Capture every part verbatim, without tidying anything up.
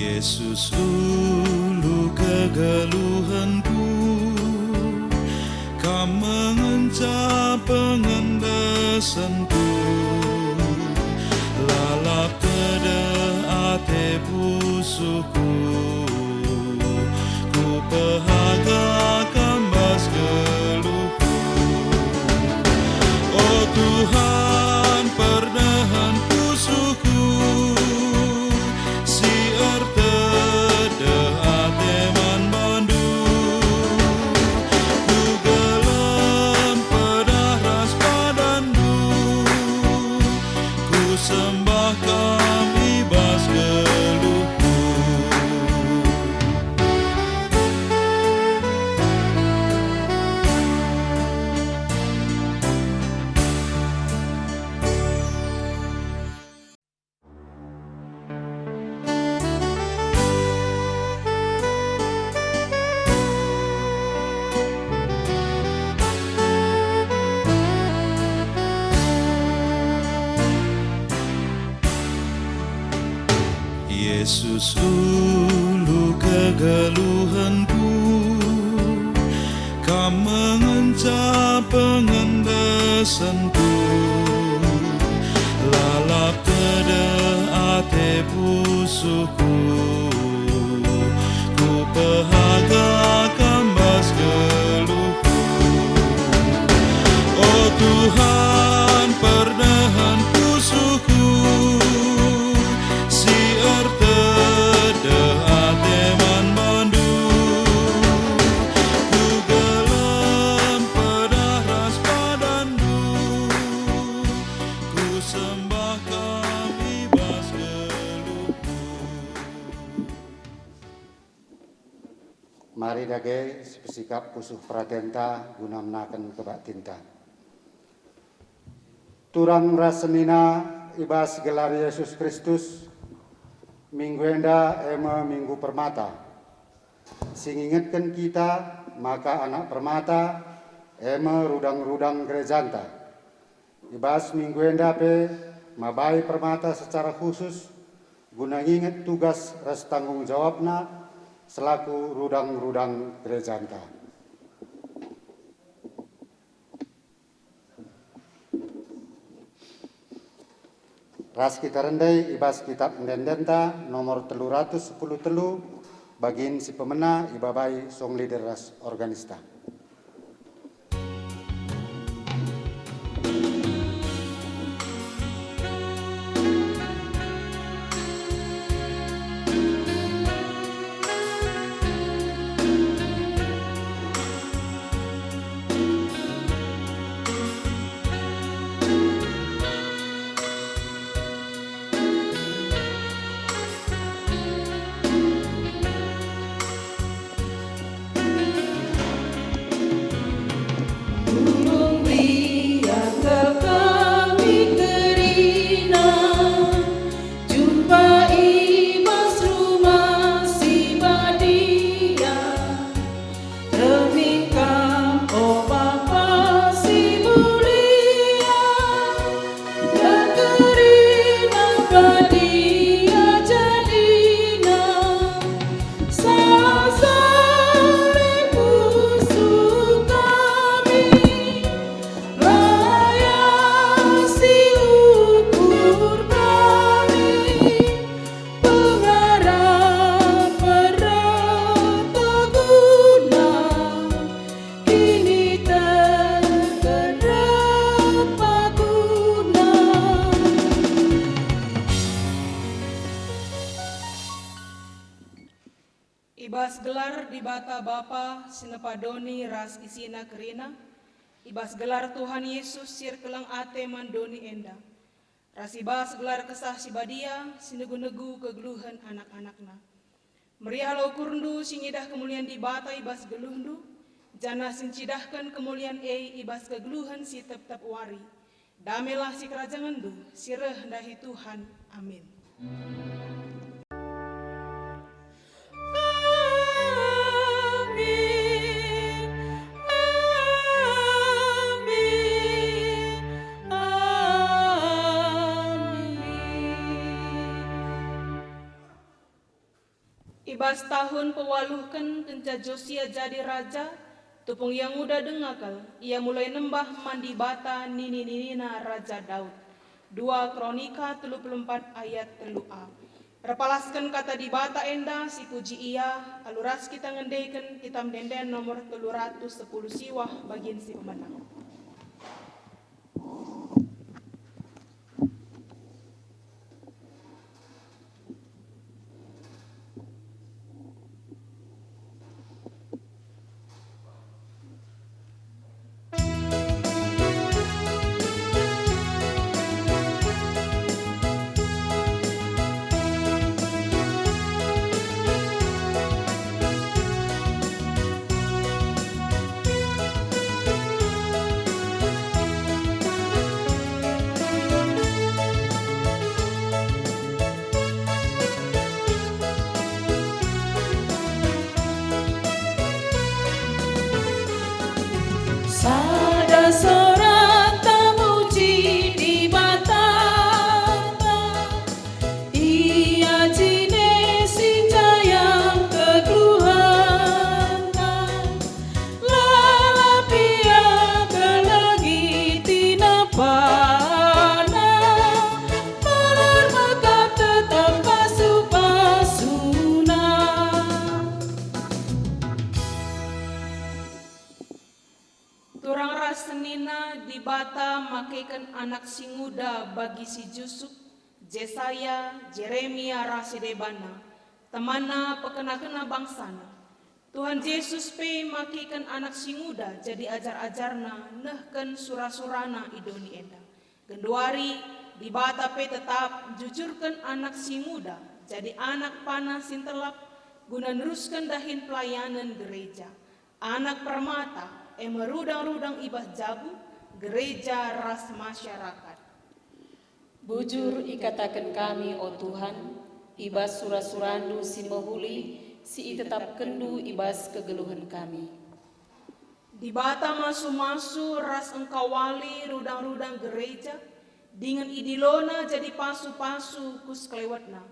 Yesus, ulu kegeluhenku, Kam me ngenca pengendesenku. Lalap tedeh ate pusuhku, kupehaga Kam bas geluhku. O Tuhan, perdehen pusuhku, si ertedeh ate man bandu. Kugelem pedah ras padanNdu, kusembah Kam i bas geluhku. Yesus, ulu kegeluhenku, Kam me ngenca pengendesenku. Lalap tedeh ate pusuhku, kupehaga Kam bas geluhku. O Tuhan, perdehen pusuhku, si ertedeh ate man bandu. Kugelem pedah ras padanNdu, kusembah Kam i bas geluhku. Mari dage sipesikap pusuh peratenta guna menaken kebaktinta. Turang ras senina i bas gelar Yesus Kristus, minggu enda e me Minggu Permata, si ngingetken kita maka anak permata e me rudang-rudang gerejanta. I bas minggu enda pe mabai permata secara khusus guna nginget tugas ras tanggung jawabna selaku rudang-rudang gerejanta. Ras kita rendai i bas kitab ende-endenta nomor telu ratus sepuluh telu, bagin si pemena ibabai song leader ras organista. Tulung beriakal kami kerina, jumpa i bas rumah si badia. Demi Kam, o Bapa si mulia, kerina badia jadina, salih pusuh kami, layasi ukur kami, pengarap pertoguna, kiniteken reh paguna. I bas gelar Dibata Bapa si nepa doni ras isina kerina, i bas gelar Tuhan Yesus si erkeleng ate man doni enda, ras i bas gelar Kesah Si Badia si negu-negu kegeluhen anak-anakNa. Meriahlah ukurndu si ngidah kemulian Dibata i bas geluhndu, janah si ncidahken kemulian e i bas kegeluhen si tep-tep wari. Damelah sikerajangenndu si reh ndahi Tuhan. Amin. Amin, amin, amin. I bas tahun pewaluhken kenca Josia jadi raja, tupung ia nguda denga kal, ia mulai nembah man Dibata nini-ninina Raja Daud. Dua Kronika telu puluh empat ayat telu a. Erpalasken kata Dibata enda sipuji ia, alu ras kita ngendeken Kitab Ende-enden nomor telu ratus sepuluh siwah bagin si pemena. Sada sorata muji Dibatanta, Ia jine si njayang kegeluhenta, lalap Ia kelegi tinapana, malar mekap tetap pasu-pasuna. Turang ras senina Dibata makeken anak si nguda bagi si Jusup, Jesaya, Jeremia ras si debanna, temanna pekena-kena bangsaNa. Tuhan Jesus pe makeken anak si nguda jadi ajar-ajarNa nehken sura-suraNa i doni enda. Genduari, Dibata pe tetap njujurken anak si nguda jadi anak paNa si ntelap guna nerusken dahin pelayanen gereja. Anak permata, e me rudang-rudang i bas jabu, gereja ras masyarakat. Bujur ikataken kami, o Tuhan, i bas sura-suraNdu si mehuli, si itetapkenNdu i bas kegeluhen kami. Dibata masu-masu ras engkawali rudang-rudang gereja, dingen idiloNa jadi pasu-pasu ku sekelewetna.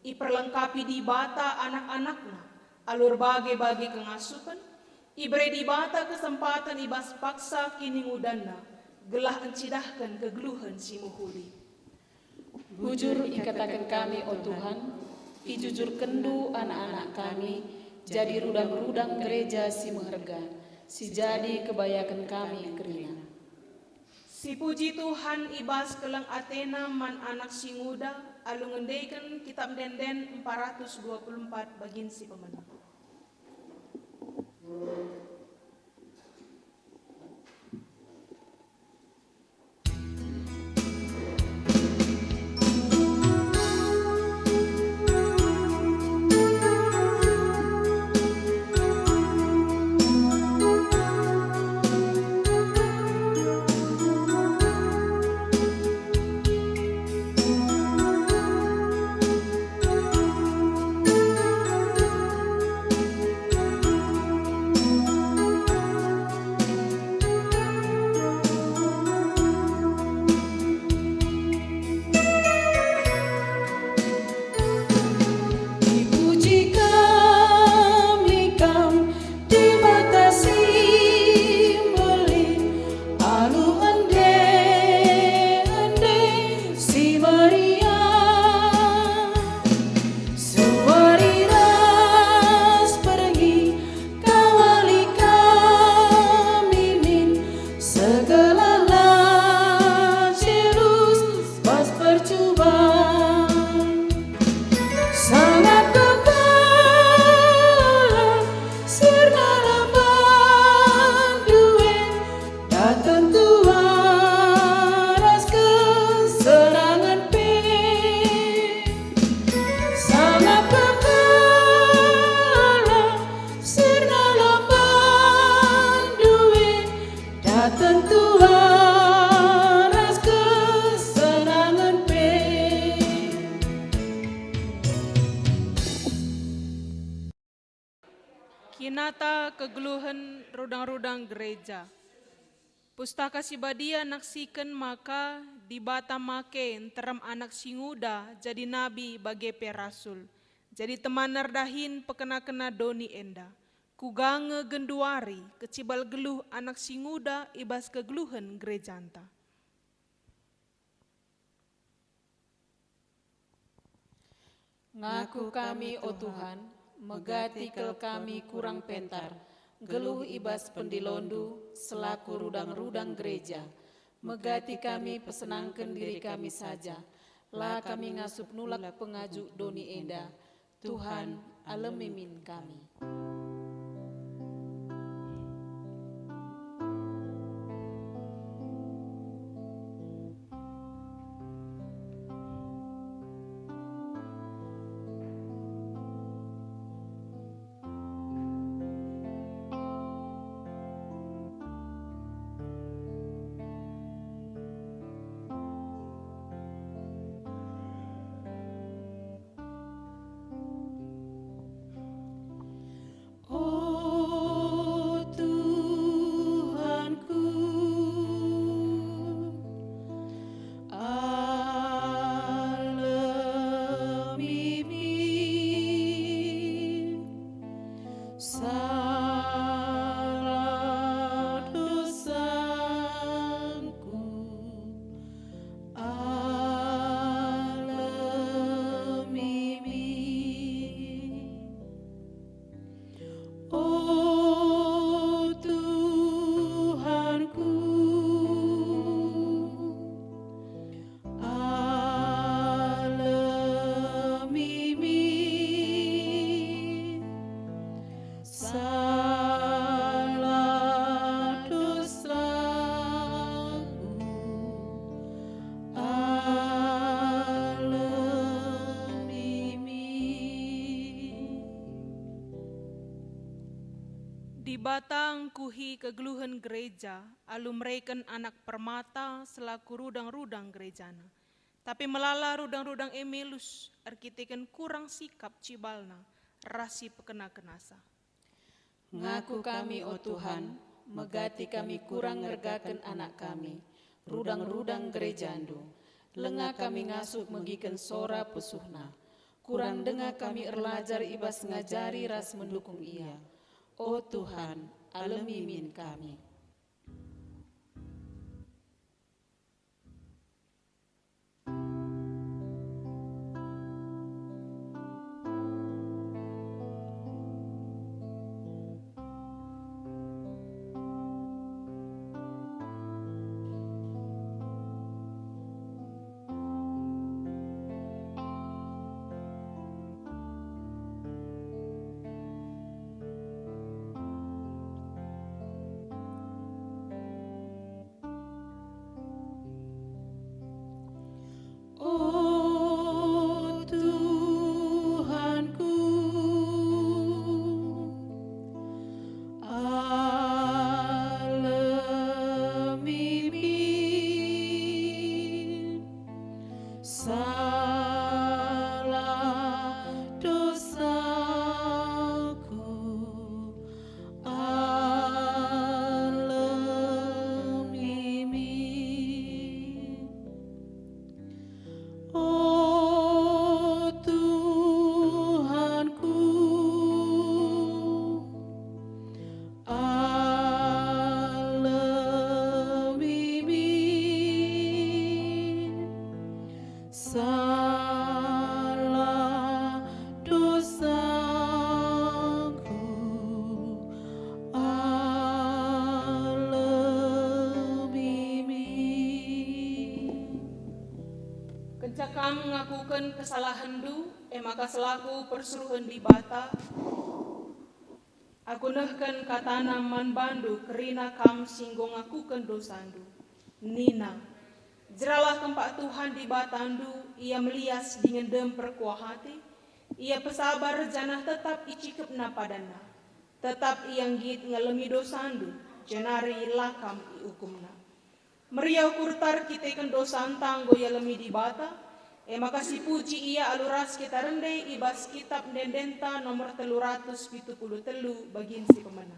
Iperlengkapi Dibata anak-anakNa alu erbage-bage kengasupen, ibere Dibata kesempaten i bas paksa kiningudanNa, gelah encidahken kegeluhen si mehuli. Bujur ikataken kami, o Tuhan, ijujurkenNdu anak-anak kami jadi rudang-rudang gereja si meherga, si jadi kebayaken kami kerina. Sipuji Tuhan i bas keleng ateNa man anak si nguda, alu ngendeken Kitab Ende-enden empat ratus dua puluh empat bagin si pemena. Dipuji kami Kam, Dibata si mbelin, alu ende-ende si meriah. Suari ras pergi, kawali kami min, segelah la jelus bas percuban. Sangap kekal sirna lamban due, daten tua ras kesenangen pe. Sangap kekal sirna lamban due, daten tua ras kesenangen pe. Kinata kegeluhen rudang-rudang gereja. Pustaka Si Badia naksiken maka Dibata make nterem anak si nguda jadi nabi bage pe rasul, Jadi temanna erdahin pekena-kena doni enda. Kuga nge genduari kecibal geluh anak si nguda i bas kegeluhen gerejanta. Ngaku kami, o Tuhan, megati kal kami kurang pentar, geluh i bas pendilondu selaku rudang-rudang gereja. Megati kami pesenangken diri kami saja, la kami ngasup nulak pengajuk doni enda. Tuhan, alemi min kami. O Tuhanku, alemi min salah dosangku, alemi min. O Tuhanku, alemi min salah dosangku, alemi min. Dibata ngkuhi kegeluhen gereja alu mereken Anak Permata selaku rudang-rudang gerejana. Tapi melala rudang-rudang e melus erkiteken kurang sikap cibalna ras si pekena-kenasa. Ngaku kami, o Tuhan, megati kami kurang ngergaken anak kami, rudang-rudang gerejandu. Lenga kami ngasup megiken sora pusuhna. Kurang denga kami erlajar i bas ngajari ras mendukung ia. O Tuhan, alemi min kami. O Tuhanku, alemi min salah dosangku, alemi min. O Tuhanku, alemi min salah dosangku, alemi min. Kenca kam ngakuken kesalahenndu, e maka selaku persuruhen Dibata, aku nehken katana man bandu kerina kam si enggo ngakuken dosandu. Nina, "Jeralah kempak Tuhan Dibatandu, Ia melias dingen dem perkuah ate, Ia pesabar janah tetap icikepNa padanNa. Tetap Ia nggit ngalemi dosandu, jenari la kam iukumNa." Meriah ukurta erkiteken dosanta enggo ialemi Dibata, e maka sipuji Ia alu ras kita rende i bas Kitap Ende-endenta nomor telu ratus pitu puluh telu bagin si pemena.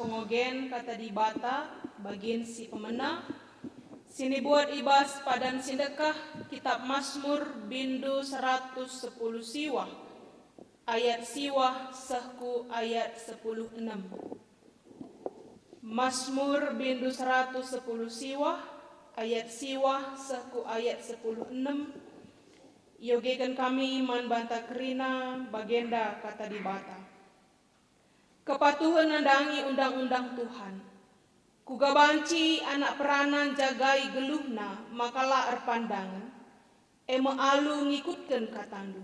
pengogen Kata Dibata, bagin si pemena, si nibuat i bas padan si ndekah, Kitap Masmur, bindu seratus sepuluh siwah, ayat siwah seh ku ayat sepuluh enem. Masmur, bindu seratus sepuluh siwah, ayat siwah seh ku ayat sepuluh enem. Iogeken kami man banta kerina bagenda Kata Dibata. Kepatuhen nandangi undang-undang Tuhan. Kuga banci anak peranan njagai geluhna maka la erpandangen, e me alu ngikutken katandu.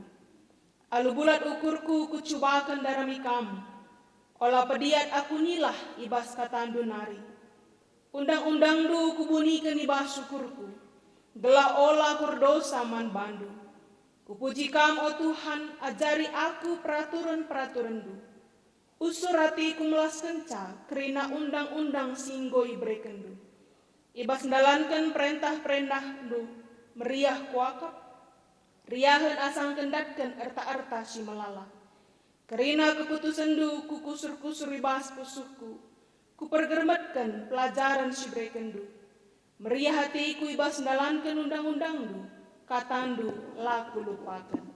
Alu bulat ukurku kucubaken ndarami kam, ola pediat aku nilah i bas katandu nari. Undang-undangndu kubuniken i bas ukurku, gelah ola aku erdosa man bandu. Kupuji kam, o Tuhan, ajari aku peraturen-peraturenndu. Usur atiku melaskenca kerina undang-undang si enggo iberekenndu. I bas ndalanken perentah-perentahndu meriah kuakap, riahen asangken ndatken erta-erta si melala. Kerina keputusenndu kukusur-kusur i bas pusuhku, kupergermetken pelajaren si berekenndu. Meriah atiku i bas ndalanken undang-undangndu, katandu la kulupaken.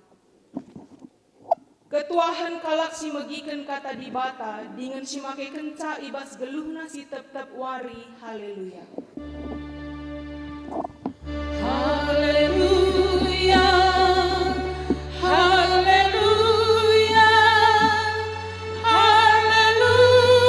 Ketuahen kalak si megiken Kata Dibata dingen si makekenca i bas geluhna si tep-tep wari. Haleluya. Haleluya, haleluya, haleluya.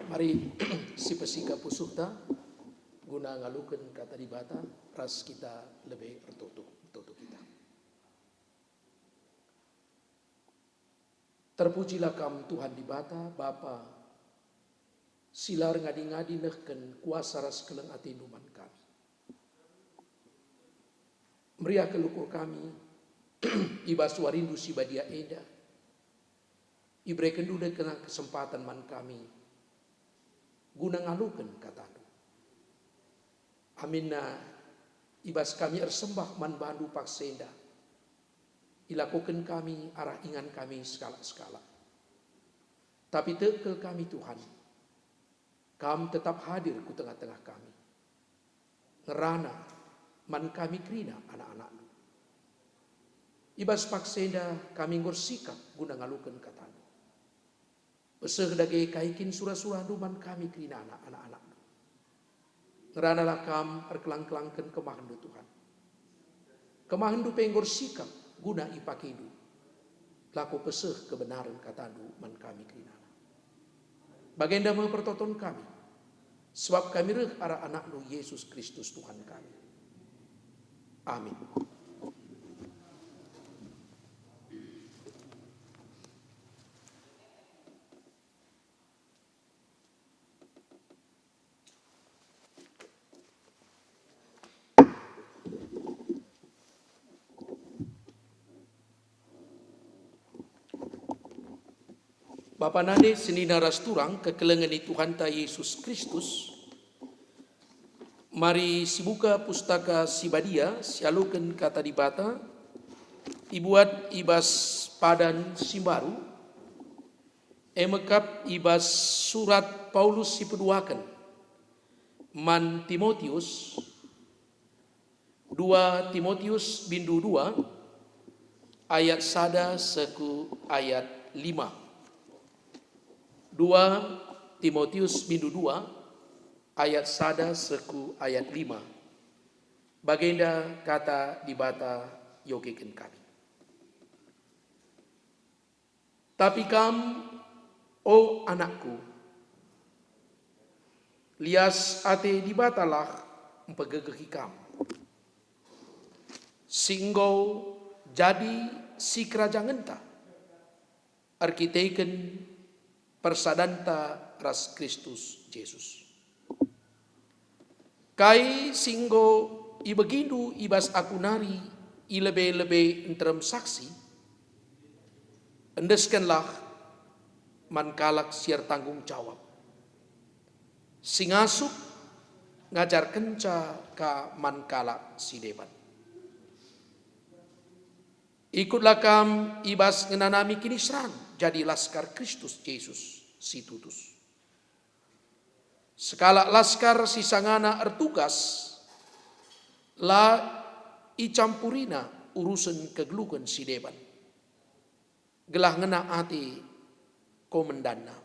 Mari sipesikap pusuhta guna ngaloken Kata Dibata ras kita lebe ertoto, ertoto kita. Terpujilah Kam, Tuhan Dibata, Bapa, si la erngadi-ngadi nehken kuasa ras keleng ateNdu man kami. Meriah kal ukur kami i bas wariNdu si badia enda. IberekenNdu kena kesempaten man kami guna ngaloken kataNdu. Aminna i bas kami ersembah man baNdu paksa enda, ilakoken kami arah ingan kami sekalak-sekalak. Tapi tek kal kami, Tuhan, Kam tetap hadir ku tengah-tengah kami, ngerana man kami kerina anak-anakNdu. I bas paksa enda kami enggo ersikap guna ngaloken kataNdu. Peseh dage kai kin sura-suraNdu man kami kerina anak-anakNdu. Ngeranalah Kam erkelang-kelangken kemahenNdu, Tuhan. KemahenNdu pe enggo ersikap guna ipakeNdu. Lako peseh kebenaren kataNdu man kami kerinana. Bagenda me pertoton kami, sebab kami reh arah AnakNdu, Yesus Kristus, Tuhan kami. Amin. Bapa nande senina ras turang kekelengen ni Tuhanta Yesus Kristus, mari sibuka Pustaka Si Badia sialoken Kata Dibata, ibuat i bas padan si mbaru, e me kap i bas surat Paulus si peduaken man Timotius, dua Timotius bindu dua ayat sada seh ku ayat lima. Dua Timotius bindu dua ayat sada seh ku ayat lima. Bagenda Kata Dibata iogeken kami. Tapi kam, o anakku, lias ate Dibatalah mpegegehi kam, si enggo jadi sikerajangenta erkiteken persadanta ras Kristus Jesus. Kai si enggo ibegindu i bas aku nari i lebe-lebe nterem saksi, endeskenlah man kalak si ertanggung jawab, si ngasup ngajarkenca ka man kalak si deban. Ikutlah kam i bas ngenanami kiniseran jadi laskar Kristus Jesus si tutus. Sekalak laskar si sangana ertugas, la icampurina urusen kegeluhen si deban, gelah ngena ate komendanna.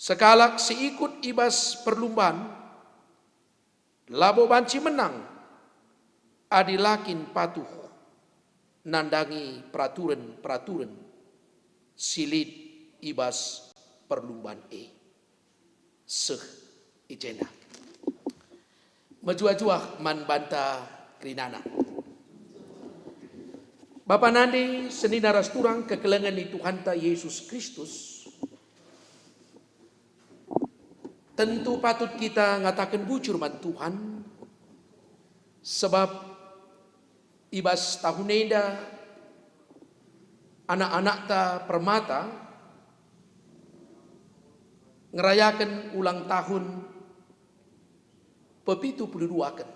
Sekalak si ikut i bas perlumban labo banci menang adi la kin patuh nandangi peraturen-peraturen si lit i bas perlumban e. Seh i jenda. Mejuah-juah man banta kerinana. Bapa nande, senina ras turang kekelengen ni Tuhanta Yesus Kristus, tentu patut kita ngataken bujur man Tuhan, sebab i bas tahun enda anak-anakta Permata ngerayaken ulang tahun pepitu puluh duaken.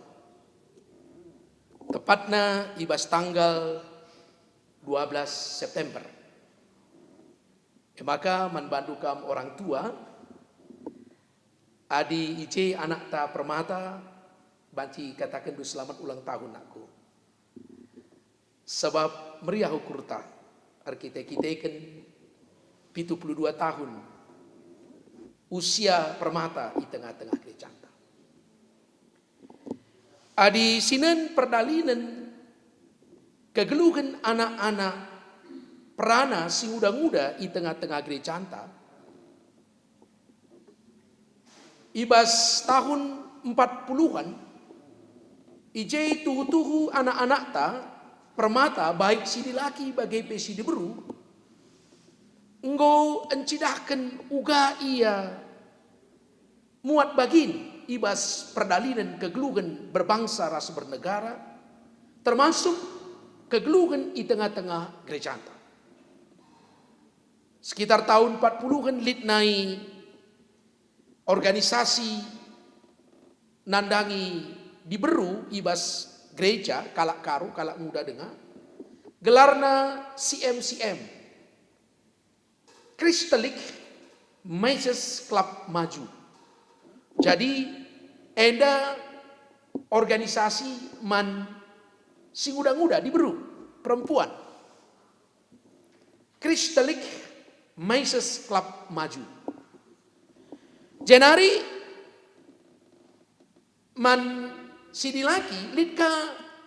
Tepatna i bas tanggal dua belas September. E maka man bandu kam orang tua, adi i je anakta Permata, banci katakenndu selamat ulang tahun, nakku. Sabap meriah ukurta erkite-kiteken pitu puluh dua tahun usia Permata i tengah-tengah gerejanta. Adi sinen perdalinen kegeluhen anak-anak Permata si nguda-nguda i tengah-tengah gerejanta, i bas tahun empat puluhan, i je tuhu-tuhu anak-anakta Permata, baik si dilaki bage pe si diberu, enggo encidahken uga ia muat bagin i bas perdalinen kegeluhen berbangsa ras bernegara, termasuk kegeluhen i tengah-tengah gerejanta. Sekitar tahun empat puluhan lit nai organisasi nandangi diberu i bas gereja, kalak Karo, kalak nguda denga, gelarna C M C M, Christlich Messages Club Maju. Jadi, enda organisasi man si nguda-nguda diberu, perempuan. Christlich Messages Club Maju. Jenari man si dilaki lit ka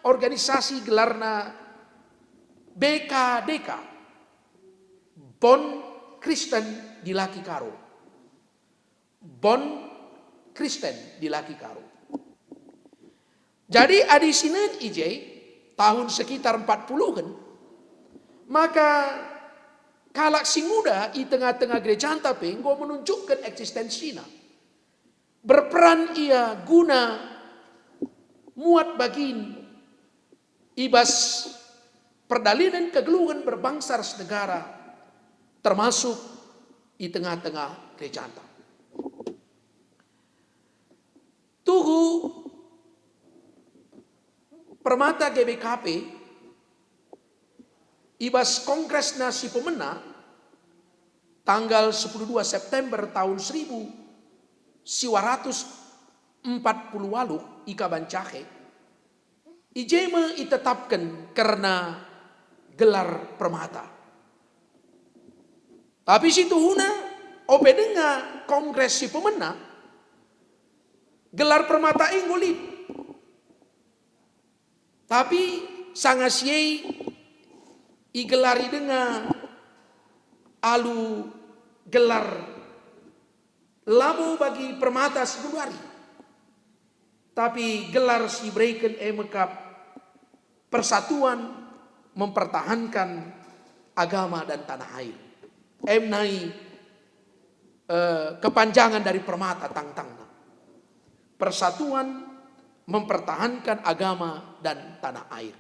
organisasi gelarna B K D K, Bond Kristen Dilaki Karo. Bond Kristen Dilaki Karo. Jadi adi sinen i je, tahun sekitar empat puluhan, maka kalak si nguda i tengah-tengah gerejanta pe enggo menunjukkan eksistensina. Berperan ia guna muat bagin i bas perdalinen kegeluhen berbangsa ras negara, termasuk i tengah-tengah gerejanta. Tuhu Permata G B K P i bas kongresna si pemena tanggal sepuluh dua September tahun seribu siwa ratus empat puluh waluh i Kabancahe, i je me itetapken kerna gelar Permata. Tapi situhuna, ope denga kongres si pemena, gelar Permata e enggo lit. Tapi sanga si e igelari denga alu gelar labo bagi Permata si genduari, tapi gelar si ibereken e me kap persatuan mempertahankan agama dan tanah air. Em nai, eh, kepanjangan dari Permata tangtangna. Persatuan mempertahankan agama dan tanah air.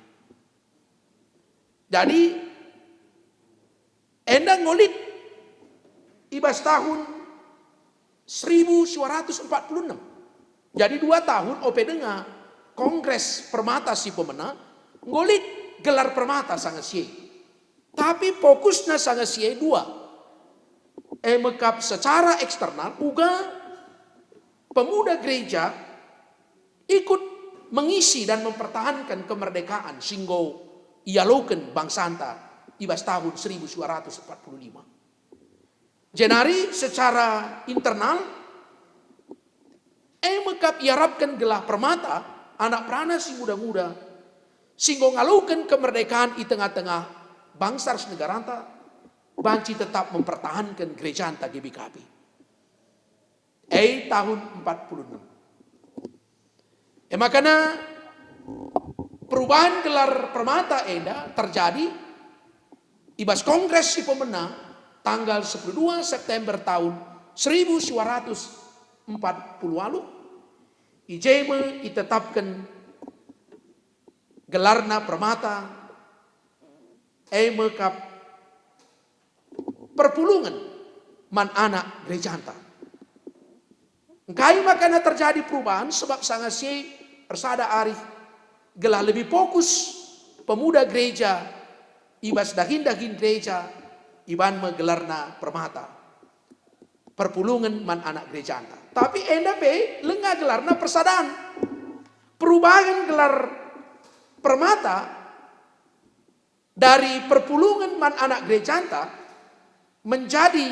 Jadi, enda enggo lit i bas tahun seribu siwa ratus empat puluh enam. Jadi dua tahun ope denga Kongres Permata si pemena, enggo lit gelar Permata sanga si e. Tapi fokusna sanga si e dua. E me kap secara eksternal, uga pemuda gereja ikut mengisi dan mempertahankan kemerdekaan si enggo ialoken bangsanta i bas tahun seribu siwa ratus empat puluh lima. Jenari secara internal, e me kap iarapken gelah Permata, anak perana si nguda-nguda, si enggo ngaloken kemerdekaan i tengah-tengah bangsa ras negaranta, banci tetap mempertahanken gerejanta G B K P. E tahun empat puluh enam. E makana perubahan gelar Permata enda terjadi i bas Kongres si pemena tanggal sepuluh dua September tahun seribu siwa ratus empat puluh waluh, i je me itetapken gelarna Permata, e me kap perpulungen man anak gerejanta. Engkai makana terjadi perubahan? Sebab sanga si e ersada arih gelah lebih fokus pemuda gereja i bas dahin-dahin gereja, iban me gelarna Permata, perpulungen man anak gerejanta. Tapi enda pe langa gelarna Persadan. Perubahan gelar Permata dari perpulungen man anak gerejanta menjadi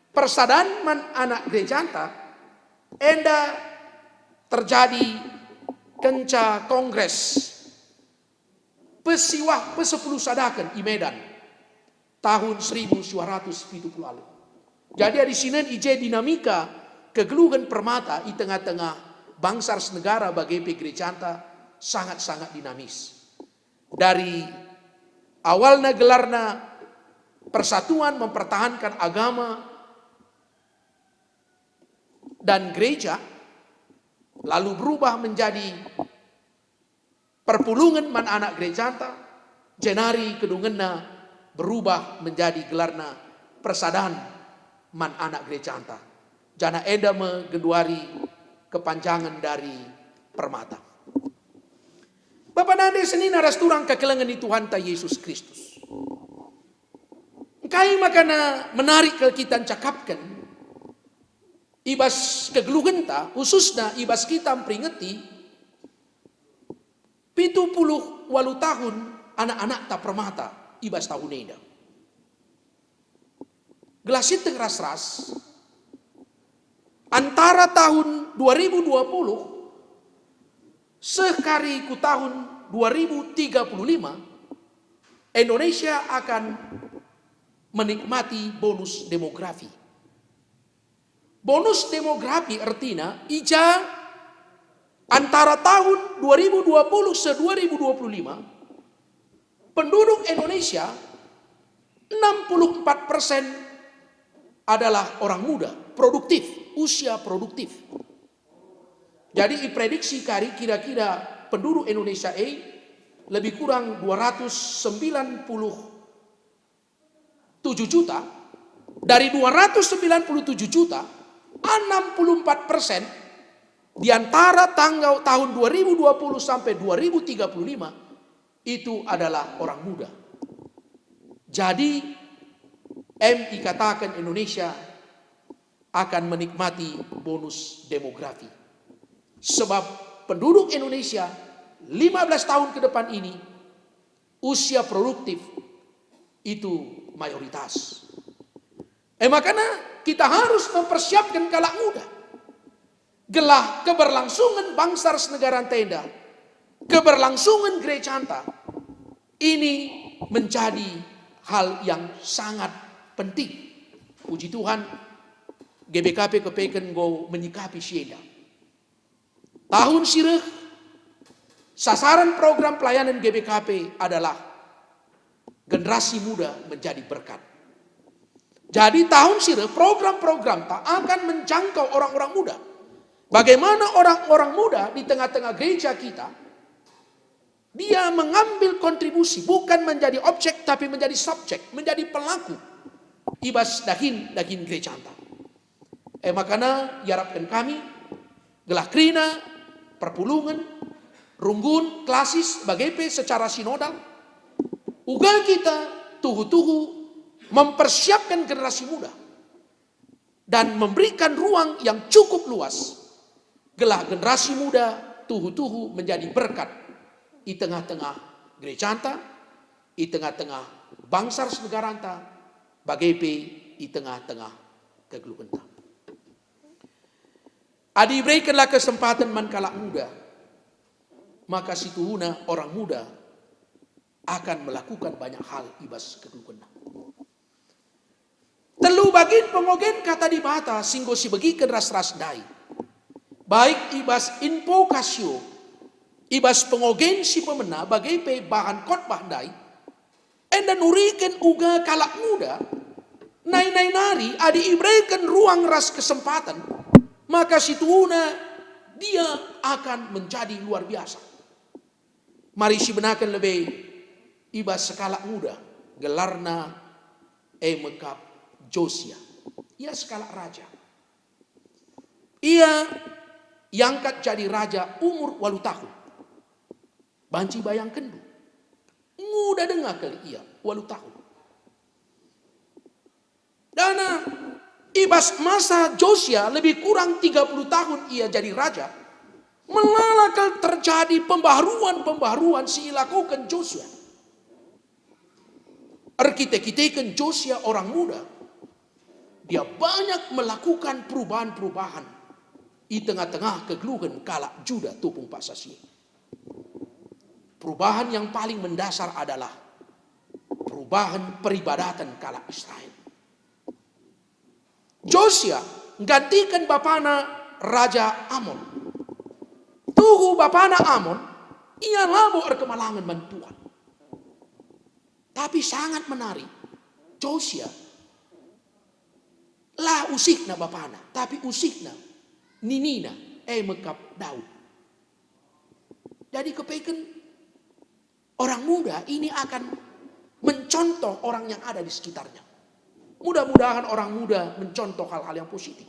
Persadan man anak gerejanta, enda terjadi kenca Kongres Pesiwah Pesepuluh Sadaken i Medan tahun seribu siwa ratus pitu puluh waluh. Jadi adi sinen i je dinamika kegeluhen Permata i tengah-tengah bangsa ras negara bage pe gerejanta sangat-sangat dinamis. Dari awalna gelarna persatuan mempertahankan agama dan gereja, lalu berubah menjadi perpulungen man anak gerejanta, jenari kedungenna berubah menjadi gelarna Persadan man anak gerejanta. Janah enda me genduari kepanjangen dari Permata. Bapa nande senina ras turang kekelengen i Tuhanta Yesus Kristus. Engkai makana menarik kal kita ncakapken i bas kegeluhenta, khususna i bas kita mperingeti pitu puluh waluh tahun anak-anakta Permata i bas tahun enda. Gelah sieteh ras-ras, antara tahun dua ribu dua puluh seh kari ku tahun dua ribu tiga puluh lima, Indonesia akan menikmati bonus demografi. Bonus demografi ertina i ja antara tahun dua ribu dua puluh seh dua ribu dua puluh lima, penduduk Indonesia enam puluh empat persen adalah orang muda, produktif, usia produktif. Jadi iprediksi kari kira-kira penduduk Indonesia e lebih kurang dua ratus sembilan puluh tujuh juta, dari dua ratus sembilan puluh tujuh juta, enam puluh empat persen di antara tanggal tahun dua ribu dua puluh sampai dua ribu tiga puluh lima itu adalah orang muda. Jadi, em ikataken Indonesia akan menikmati bonus demografi. Sebab penduduk Indonesia lima belas tahun ke depan ini usia produktif itu mayoritas. E makana kita harus mempersiapkan kalak muda. Gelah keberlangsungan bangsa ras negaranta enda, keberlangsungan gerejanta, ini menjadi hal yang sangat penting. Puji Tuhan, G B K P kepeken enggo menyikapi si enda. Tahun si reh, sasaran program pelayanan G B K P adalah generasi muda menjadi berkat. Jadi tahun si reh program-programta akan menjangkau orang-orang muda. Bagaimana orang-orang muda di tengah-tengah gereja kita, dia mengambil kontribusi, bukan menjadi objek tapi menjadi subjek, menjadi pelaku i bas dahin-dahin gerejanta. E makana iarapken kami, gelah kerina, perpulungen, runggun, klasis, bage pe secara sinodal, uga kita tuhu-tuhu mempersiapkan generasi muda dan memberikan ruang yang cukup luas, gelah generasi muda tuhu-tuhu menjadi berkat i tengah-tengah gerejanta, i tengah-tengah bangsa ras negaranta, bage pe i tengah-tengah kegeluhenta. Adi iberekenlah kesempaten man kalak muda, maka situhuna orang muda akan melakukan banyak hal i bas kegeluhenna. Telu bagin pengogen Kata Dibata si enggo sibegiken ras-ras ndai, baik i bas invokasio, i bas pengogen si pemena, bage pe bahan khotbah ndai, enda nuriken uga kalak muda, nai-nai nari adi ibereken ruang ras kesempaten, maka situhuna dia akan menjadi luar biasa. Mari sibenaken lebe i bas sekalak muda, gelarna e me kap Josia. Ia sekalak raja. Ia iangkat jadi raja umur waluh tahun. Banci bayangkenndu, nguda denga kal ia, waluh tahun. Dana, i bas masa Josia lebih kurang tiga puluh tahun ia jadi raja, melala kal terjadi pembaharuan-pembaharuan si ilakoken Josia. Erkite-kiteken Josia orang muda, dia banyak melakukan perubahan-perubahan i tengah-tengah kegeluhen kalak Juda tupung paksa si e. Perubahan yang paling mendasar adalah perubahan peribadatan kalak Israel. Josia nggantiken bapana Raja Amon. Tuhu bapana Amon, ia labo erkemalangen man Tuhan. Tapi sangat menarik, Josia la usihna bapana, tapi usihna ninina, e me kap Daud. Jadi kepeken orang muda ini akan mencontoh orang yang ada di sekitarnya. Mudah-mudahan orang muda mencontoh hal-hal yang positif.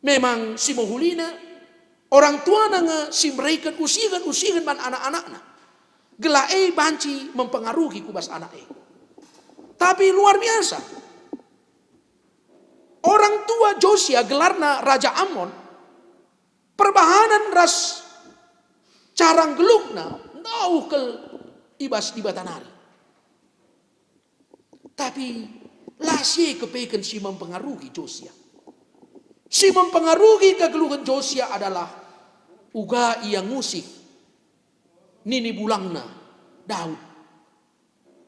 Memang si mehulina, orang tuana nge si mereken usihen-usihen man anak-anakna, gelah e banci mempengaruhi ku bas anak e. Tapi luar biasa, orang tua Josia gelarna Raja Amon, perbahanen ras cara nggeluhna ndauh kal i bas Dibata nari. Tapi la si e kepeken si mempengaruhi Josia. Si mempengaruhi kegeluhen Josia adalah uga ia ngusih nini bulangna Daud.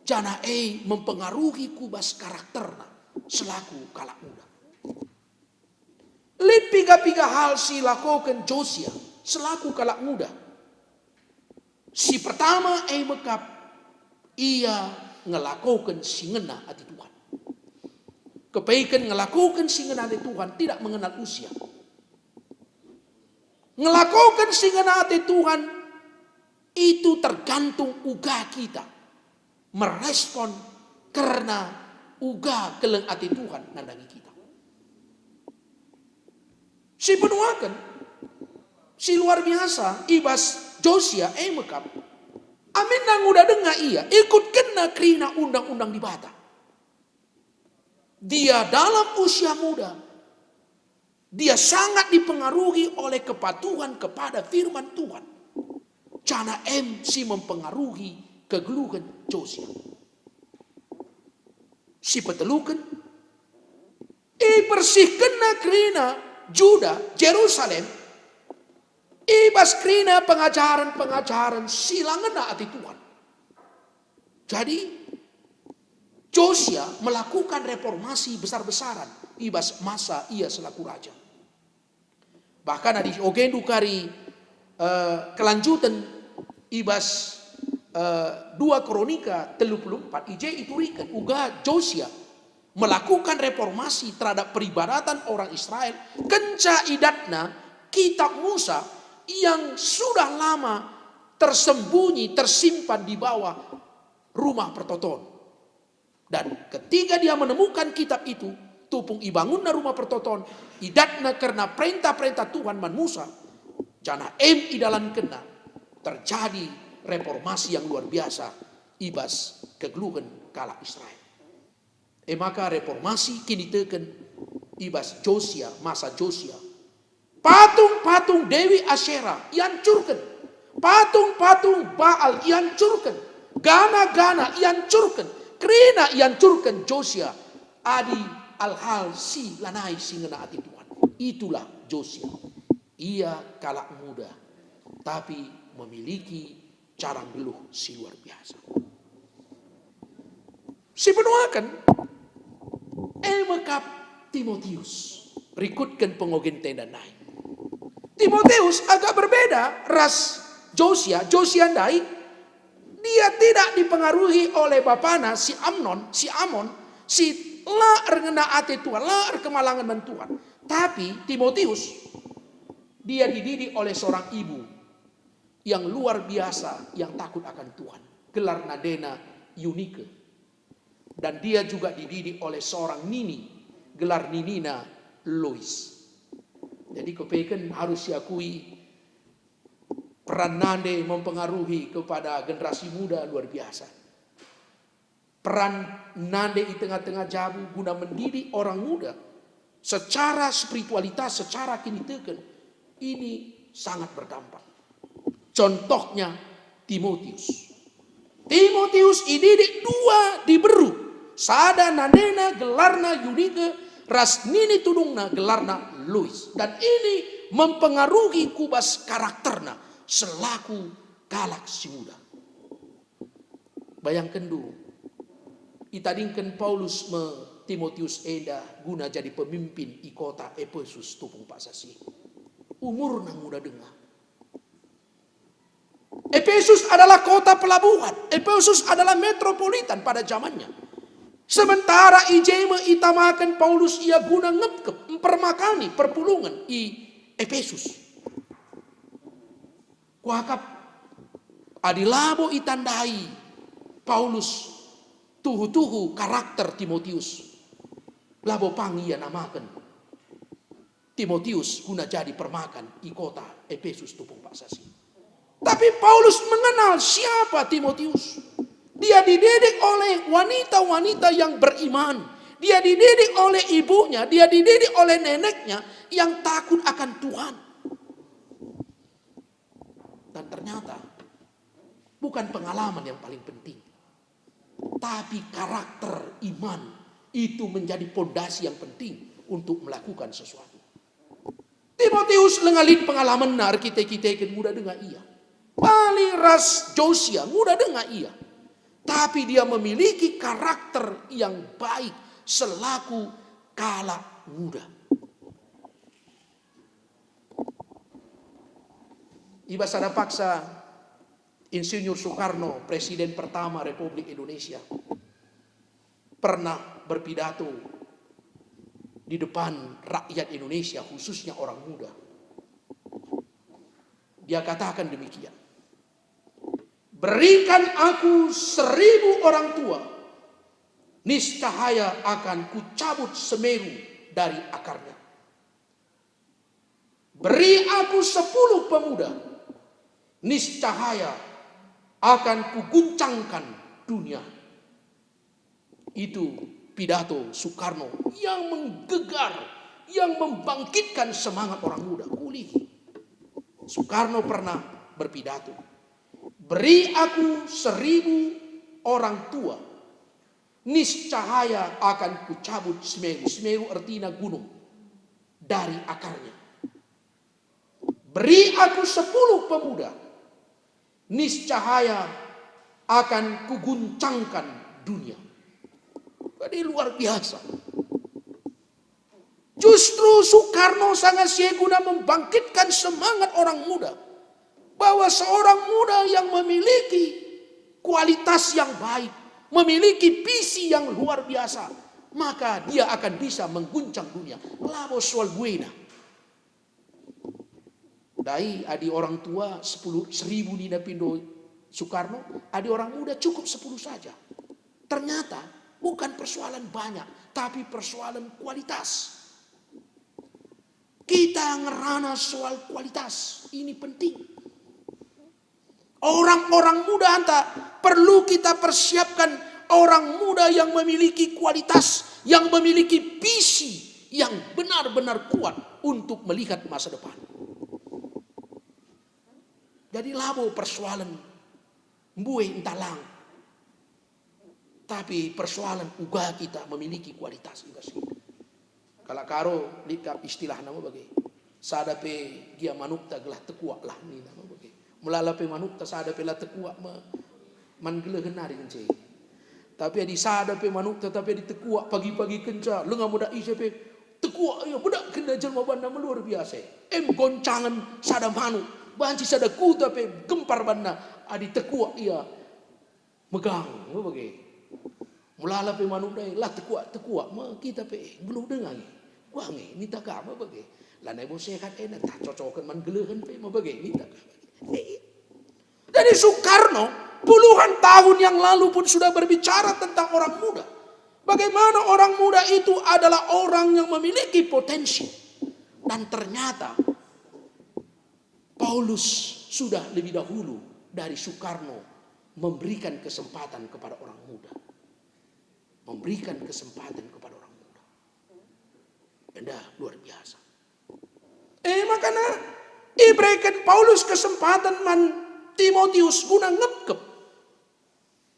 Janah e mempengaruhi ku bas karakterna selaku kalak muda. Lit piga-piga hal si ilakoken Josia selaku kalak muda. Si pertama e me kap, ia ngelakoken si ngena ate Tuhan. Kepeken ngelakoken si ngena ate Tuhan tidak mengenal usia. Ngelakoken si ngena ate Tuhan itu tergantung uga kita merespon kerna uga keleng ate Tuhan nandangi kita. Si penuaken, si luar biasa i bas Josia e me kap, aminna nguda denga ia, ikutkenna kerina undang-undang Dibata. Dia dalam usia muda, dia sangat dipengaruhi oleh kepatuhan kepada firman Tuhan. Janah em si mempengaruhi kegeluhen Josia. Si peteluken, ibersihkenna kerina Juda, Jerusalem, i bas kerina pengajaren-pengajaren si la ngena ate Tuhan. Jadi, Josia melakukan reformasi besar-besaran i bas masa ia selaku raja. Bahkan adi ogendu kari, eh, kelanjuten i bas, eh, dua Kronika telu puluh empat, i je ituriken uga Josia melakukan reformasi terhadap peribadatan orang Israel, kenca idatna kitab Musa yang sudah lama tersembunyi, tersimpan di bawah rumah pertoton. Dan ketika dia menemukan kitab itu, tupung ibangunna rumah pertoton, idatna kerna perentah-perentah Tuhan man Musa, janah em idalankenna, terjadi reformasi yang luar biasa i bas kegeluhen kalak Israel. E maka reformasi kiniteken i bas Josia, masa Josia. Patung-patung Dewi Asyera iancurken, patung-patung Baal iancurken, gana-gana iancurken, kerina iancurken Josia adi hal-hal si lanai si ngena ate Tuhan. Itulah Josia. Ia kalak muda, tapi memiliki cara nggeluh si luar biasa. Si penuaken, e me kap Timotius. Rikutken pengogenta enda nai. Timotius agak berbeda ras Josia. Josia ndai, dia tidak dipengaruhi oleh bapana si Amnon, si Amon, si la erngena ate Tuhan, la erkemalangen man Tuhan. Tapi Timotius, dia dididik oleh seorang ibu yang luar biasa, yang takut akan Tuhan. Gelar nandena Yunike. Dan dia juga dididik oleh seorang nini, gelar ninina Lois. Jadi, kupeken harus siakui, peran nande mempengaruhi kepada generasi muda luar biasa. Peran nande i tengah-tengah jabu guna mendidik orang muda secara spiritualitas, secara kiniteken, ini sangat berdampak. Contohnya Timotius. Timotius ididik dua diberu, sada nandena gelarna Yunike ras nini tulungna gelarna Lois. Dan ini mempengaruhi ku bas karakterna selaku kalak si muda. Bayangkenndu, itadingken Paulus me Timotius enda guna jadi pemimpin i kota Epesus tupung paksa si. Umurna muda denga. Epesus adalah kota pelabuhan. Epesus adalah metropolitan pada zamannya. Sementara i je me itamaken Paulus ia guna ngepkep, mpermakani perpulungen i Epesus. Kuakap, adi labo itandai Paulus tuhu-tuhu karakter Timotius, labo pang ia namaken Timotius guna jadi permakan i kota Epesus tupung paksa si. Tapi Paulus mengenal siapa Timotius. Dia dididik oleh wanita-wanita yang beriman. Dia dididik oleh ibunya, dia dididik oleh neneknya yang takut akan Tuhan. Dan ternyata, bukan pengalaman yang paling penting, tapi karakter, iman, itu menjadi pondasi yang penting untuk melakukan sesuatu. Timotius langa lit pengalamenna erkite-kiteken nguda denga ia. Bali ras Josia nguda denga ia. Tapi dia memiliki karakter yang baik selaku kalak muda. I bas sada paksa, Insinyur Soekarno, Presiden pertama Republik Indonesia, pernah berpidato di depan rakyat Indonesia, khususnya orang muda. Dia katakan demikian, "Berikan aku seribu orang tua, niscaya akan kucabut Semeru dari akarnya. Beri aku sepuluh pemuda, niscaya akan kuguncangkan dunia." Itu pidato Soekarno yang menggegar, yang membangkitkan semangat orang muda. Kuulihi, Soekarno pernah berpidato, "Beri aku seribu orang tua, niscaya akan kucabut Semeru." Semeru ertina gunung, "dari akarnya. Beri aku sepuluh pemuda, niscaya akan kuguncangkan dunia." Jadi, luar biasa. Justru Soekarno sanga si e guna membangkitkan semangat orang muda, bahwa seorang muda yang memiliki kualitas yang baik, memiliki visi yang luar biasa, maka dia akan bisa mengguncang dunia. Labo soal buena. Dai adi orang tua sepuluh, seribu nina pindo Soekarno, adi orang muda cukup sepuluh saja. Ternyata bukan persoalan banyak, tapi persoalan kualitas. Kita ngerana soal kualitas, ini penting. Orang-orang muda anta perlu kita persiapkan, orang muda yang memiliki kualitas, yang memiliki visi yang benar-benar kuat untuk melihat masa depan. Jadi labo persoalan mbue ntah lang, tapi persoalan uga kita memiliki kualitas i bas hidup. Kalak Karo lit kap istilahna me bage. Sada pe gia manukta gelah tekuak lah nina me bage. Melala pe manukta sada pe la tekuak me man gelehen nari ngenca. Tapi adi sada pe manukta tapi adi tekuak pagi-pagi kenca lenga medak ise pe tekuak ia, bedakkenna jelma banna me luar biasa. Em goncangen sada manuk, banci sada kuta pe gempar banna adi tekuak ia megang me bage. Melala pe manuk ndai la tekuak-tekuak me kita pe, eh, nggeluh denga nge. Wah nge, ninta ka me bage. Lanai bo sehat enda, tah cocoken man gelehen pe me bage, ninta ka bage. Eh, jadi Soekarno puluhan tahun yang lalu pun sudah berbicara tentang orang muda. Bagaimana orang muda itu adalah orang yang memiliki potensi. Dan ternyata Paulus sudah lebih dahulu dari Soekarno memberikan kesempatan kepada orang muda. Memberikan kesempatan kepada orang muda. Enda luar biasa. Eh, makana ibereken Paulus kesempatan man Timotius guna ngepkep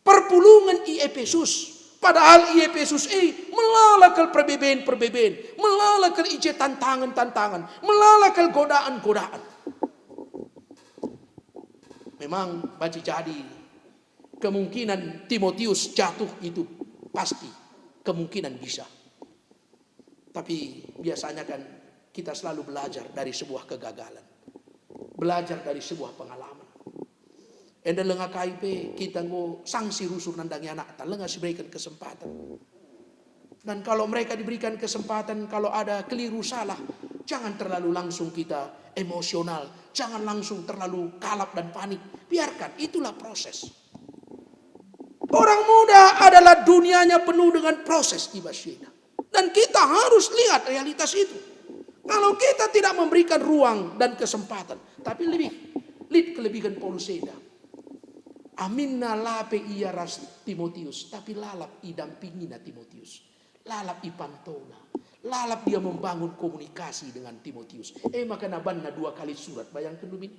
perpulungen i Epesus. Padahal i Epesus e melala kal perbeben-perbeben, melala kal i je tantangen-tantangen, melala kal godaan-godaan. Memang banci jadi kemungkinan Timotius jatuh itu pasti, kemungkinan bisa. Tapi biasanya kan kita selalu belajar dari sebuah kegagalan, belajar dari sebuah pengalaman. Enda lenga kai pe kita enggo sangsi rusur nandangi anakta, lenga siberikan kesempatan. Dan kalau mereka diberikan kesempatan, kalau ada keliru salah, jangan terlalu langsung kita emosional, jangan langsung terlalu kalap dan panik. Biarkan, itulah proses. Orang muda adalah dunianya penuh dengan proses, i bas si enda. Dan kita harus lihat realitas itu. Kalau kita tidak memberikan ruang dan kesempatan, tapi lebih, lit kelebihen Paulus enda. Aminna la pe ia ras Timotius, tapi lalap idampingina Timotius. Lalap ipantona. Lalap dia membangun komunikasi dengan Timotius. E maka nabanna dua kali surat, bayangken dulu min.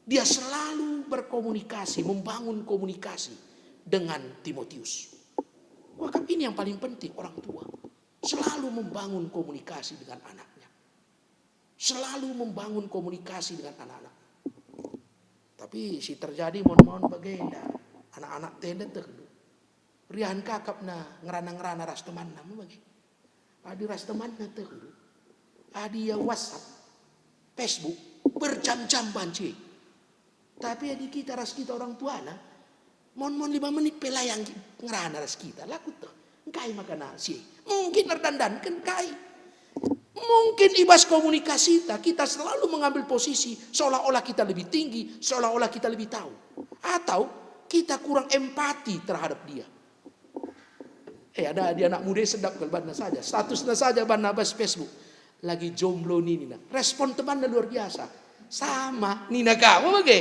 Dia selalu berkomunikasi, membangun komunikasi dengan Timotius. Maka ini yang paling penting orang tua. Selalu membangun komunikasi dengan anaknya. Selalu membangun komunikasi dengan anak-anak. Tapi si terjadi mon-mon bagenda, anak-anak tenda tehndu. Riahen kakapna ngerana-ngerana ras temanna me bage. Adi ras temanna tehndu, adi ia WhatsApp, Facebook, berjam-jam banci. Tapi adi kita ras kita orang tuana, mon-mon lima menit pe la ia ngerana ras kita, la kueteh. Engkai maka na si e? Mungkin erdandanken kai. Mungkin i bas komunikasita kita selalu mengambil posisi seolah-olah kita lebih tinggi, seolah-olah kita lebih tahu. Atau kita kurang empati terhadap dia. Eh, ada di anak muda sedap kal banna saja. Statusna saja banna bas Facebook. Lagi jomblo nina. Respon temanna luar biasa. Sama, nina ka, me bage.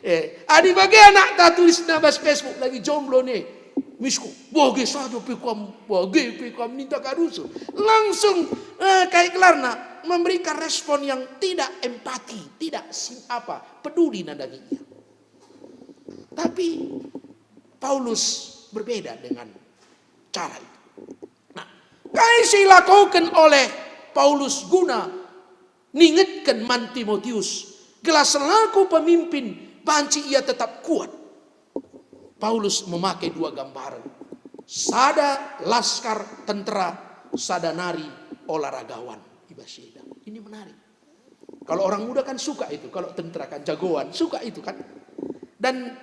Eh, adi bage anakta tulisna bas Facebook, lagi jomblo ne. Misku, bage saja pe kam, bage pe kam ninta ka rusur. Langsung, eh, kai gelarna, memberikan respon yang tidak empati, tidak sim-, apa, peduli nandangi ia. Tapi Paulus berbeda dengan cara itu. Nah, kai si ilakoken oleh Paulus guna ningetken man Timotius, gelah selaku pemimpin banci ia tetap kuat. Paulus memakai dua gambaran. Sada laskar tentara, sada nari olahragawan. I bas si enda. Ini menarik. Kalau orang muda kan suka itu, kalau tentara kan jagoan, suka itu kan. Dan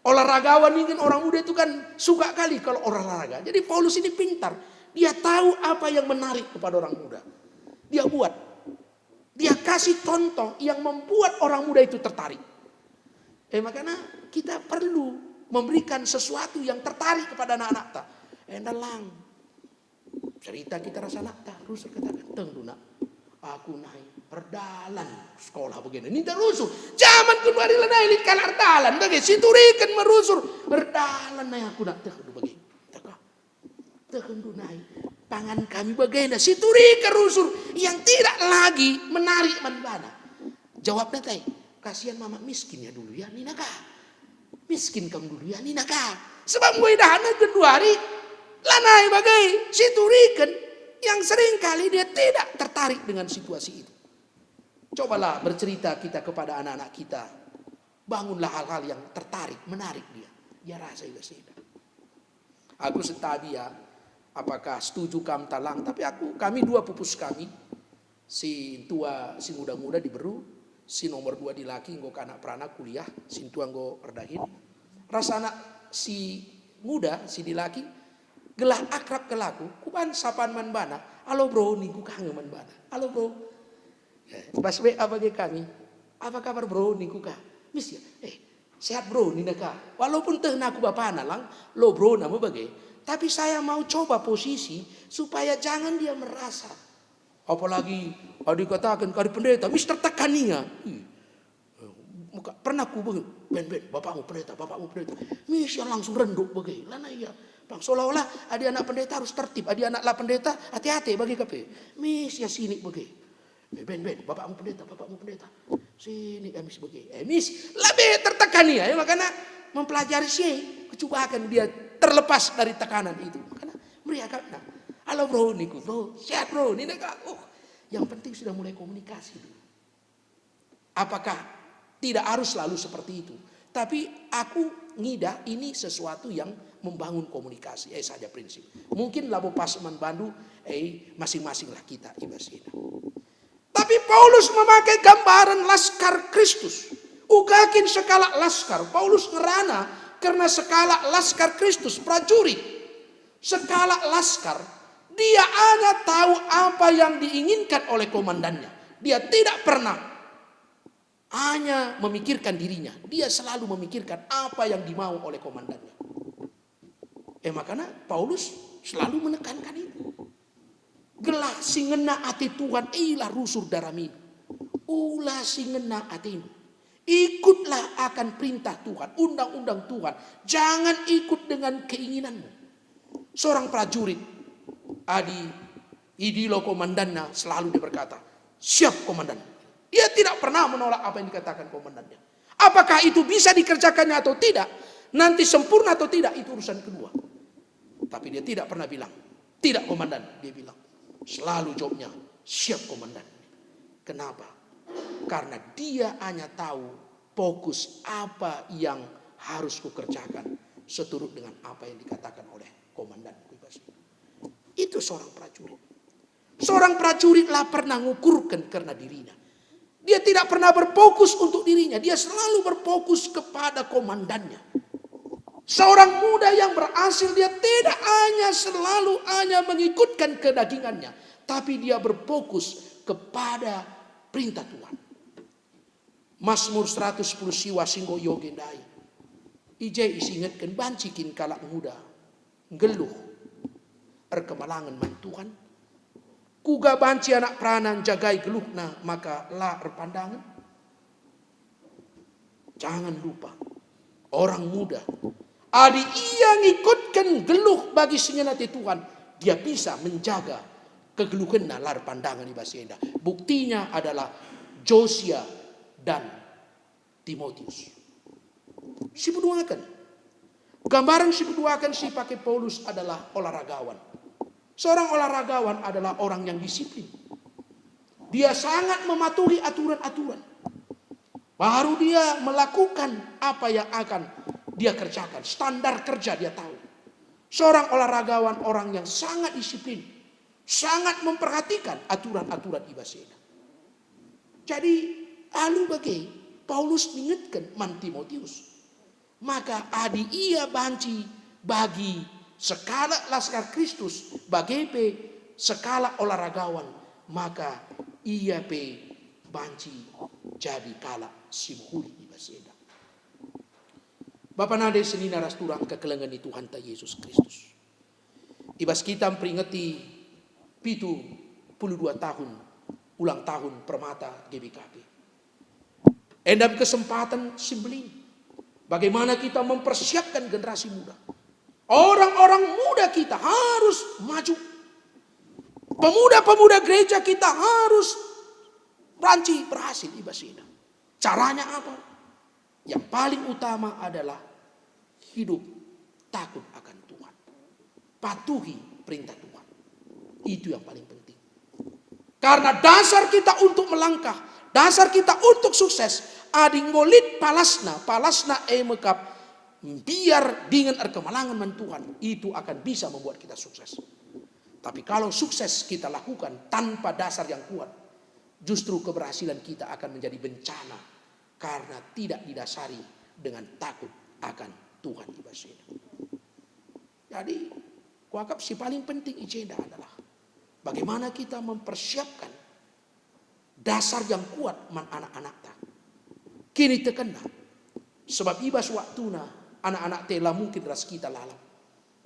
Olahragawan ningen orang muda itu kan suka kali kalau olahraga. Jadi Paulus ini pintar. Dia tahu apa yang menarik kepada orang muda. Dia buat. Dia kasih contoh yang membuat orang muda itu tertarik. Eh, makanya kita perlu memberikan sesuatu yang tertarik kepada anak-anakta. Enda lang. Cerita kita ras anakta, rusur kataken, "Teh ndu nak, aku nai erdalan sekolah begini." Ninta rusur, jaman genduari lanai lit kalak erdalan bage, situriken me rusur, "Erdalan nai aku nak, teh ndu bage." Teka. Teh ndu nai, pangan kami bagenda, situriken rusur yang tidak lagi menarik man bana. Jawabna tai, "Kasian mama miskin ya dulu ya," nina ka. "Miskin kam dulu ya," nina ka. Sebab enggo idahna genduari lanai bage, situriken yang sering kali dia tidak tertarik dengan situasi itu. Cobalah bercerita kita kepada anak-anak kita. Bangunlah hal-hal yang tertarik, menarik dia. Dia rasa i bas enda. Aku sentabi ya, apakah setuju kam talang? Tapi aku, kami dua pupus kami, si tua, si nguda-nguda diberu, si nomor dua dilaki enggo ka anak perana kuliah, si tua enggo erdahin. Ras anak si nguda, si dilaki, gelah akrab kal aku, kuban sapaan man bana, "Alo bro," ningku ka nge man bana. "Alo bro." Eh, bas W A bage kami, "Apa kabar bro?" ningku ka. "Mis ya?" "Eh, sehat bro," nina ka. Walaupun tehna aku bapana lang, lo brona me bage. Tapi saya mau coba posisi supaya jangan dia merasa. Apalagi adi kataken kari pendeta, mis tertekan ia. Ih, maka pernah ku bage, "Ben, ben, bapakmu pendeta, bapakmu pendeta." Mis ia langsung renduk bage. Lana ia. Bang, seolah-olah adi anak pendeta harus tertib, adi anak la pendeta, ate-ate bage kape. Mis ia sinik bage. "Eh, ben, ben, bapakmu pendeta, bapakmu pendeta." Sinik ia mis bage. Eh, mis, labe tertekan ia, ya, makana mempelajari si e, kecubakan dia terlepas dari tekanan itu. Makana meriah ka, nah, "Halo bro," ningku, "Bro, sehat bro," nina ka. Oh, yang penting sudah mulai komunikasi dulu. Apakah tidak harus selalu seperti itu? Tapi aku ngidah ini sesuatu yang membangun komunikasi, eh, saja prinsip. Mungkin labo pas man bandu, eh, masing-masinglah kita i bas enda. Tapi Paulus memakai gambaran laskar Kristus. Uga kin sekalak laskar, Paulus ngerana kerna sekalak laskar Kristus, prajurit. Sekalak laskar, dia hanya tahu apa yang diinginkan oleh komandannya. Dia tidak pernah hanya memikirkan dirinya, dia selalu memikirkan apa yang dimau oleh komandannya. Eh, makana Paulus selalu menekankan itu. Gelah si ngena ate Tuhan, ilah rusur daramin. Ula si ngena atendu. Ikutlah akan perintah Tuhan, undang-undang Tuhan. Jangan ikut dengan keinginanmu. Seorang prajurit, adi idilo komandanna, selalu dia berkata, "Siap, Komandan." Dia tidak pernah menolak apa yang dikatakan komandannya. Apakah itu bisa dikerjakannya atau tidak, nanti sempurna atau tidak, itu urusan kedua. Tapi dia tidak pernah bilang, "Tidak, Komandan," dia bilang. Selalu jawabnya, "Siap, Komandan." Kenapa? Karena dia hanya tahu fokus apa yang harus kukerjakan seturut dengan apa yang dikatakan oleh komandanku i bas. Itu seorang prajurit. Seorang prajurit la pernah ngukurken kerna dirina. Dia tidak pernah berfokus untuk dirinya, dia selalu berfokus kepada komandannya. Seorang muda yang berhasil, dia tidak hanya selalu hanya mengikutkan kedagingannya, tapi dia berfokus kepada perintah Tuhan. Mazmur seratus sepuluh siwa si enggo ioge ndai. I je isingetken banci kin kalak nguda nggeluh erkemalangen man Tuhan? Kuga banci anak perana njagai geluhna maka la erpandangen? Jangan lupa, orang muda, adi ia ngikutken geluh bagi si ngena ate Tuhan, dia bisa menjaga kegeluhenna la erpandangen i bas enda. Buktinya adalah Josia dan Timotius. Si peduaken. Gambaran si peduaken si pake Paulus adalah olahragawan. Seorang olahragawan adalah orang yang disiplin. Dia sangat mematuhi aturan-aturan. Baru dia melakukan apa yang akan dia kerjakan. Standar kerja dia tahu. Seorang olahragawan orang yang sangat disiplin, sangat memperhatikan aturan-aturan i bas enda. Jadi, alu bage Paulus ningetken man Timotius. Maka adi ia banci bagi sekalak laskar Kristus, bage pe sekalak olaragawan, maka ia pe banci jadi kalak si mehuli i bas enda. Bapa nande senina ras turang kekelengen ni Tuhanta Yesus Kristus. I bas kita mperingeti pitu puluh dua tahun ulang tahun Permata G B K P. Enda me kesempaten si mbelin bagaimana kita mempersiapkan generasi muda. Orang-orang muda kita harus maju. Pemuda-pemuda gereja kita harus banci berhasil i bas enda. Caranya apa? Yang paling utama adalah hidup takut akan Tuhan. Patuhi perintah Tuhan. Itu yang paling penting. Karena dasar kita untuk melangkah, dasar kita untuk sukses, adi enggo lit palasna, palasna e me kap mbiar dingen erkemalangen man Tuhan, itu akan bisa membuat kita sukses. Tapi kalau sukses kita lakukan tanpa dasar yang kuat, justru keberhasilan kita akan menjadi bencana karena tidak didasari dengan takut akan Tuhan i bas enda. Jadi, kuakap si paling penting i jenda adalah bagaimana kita mempersiapkan dasar yang kuat man anak-anakta. Kinitekenna, sebab i bas waktuna anak-anakta la mungkin ras kita lalap.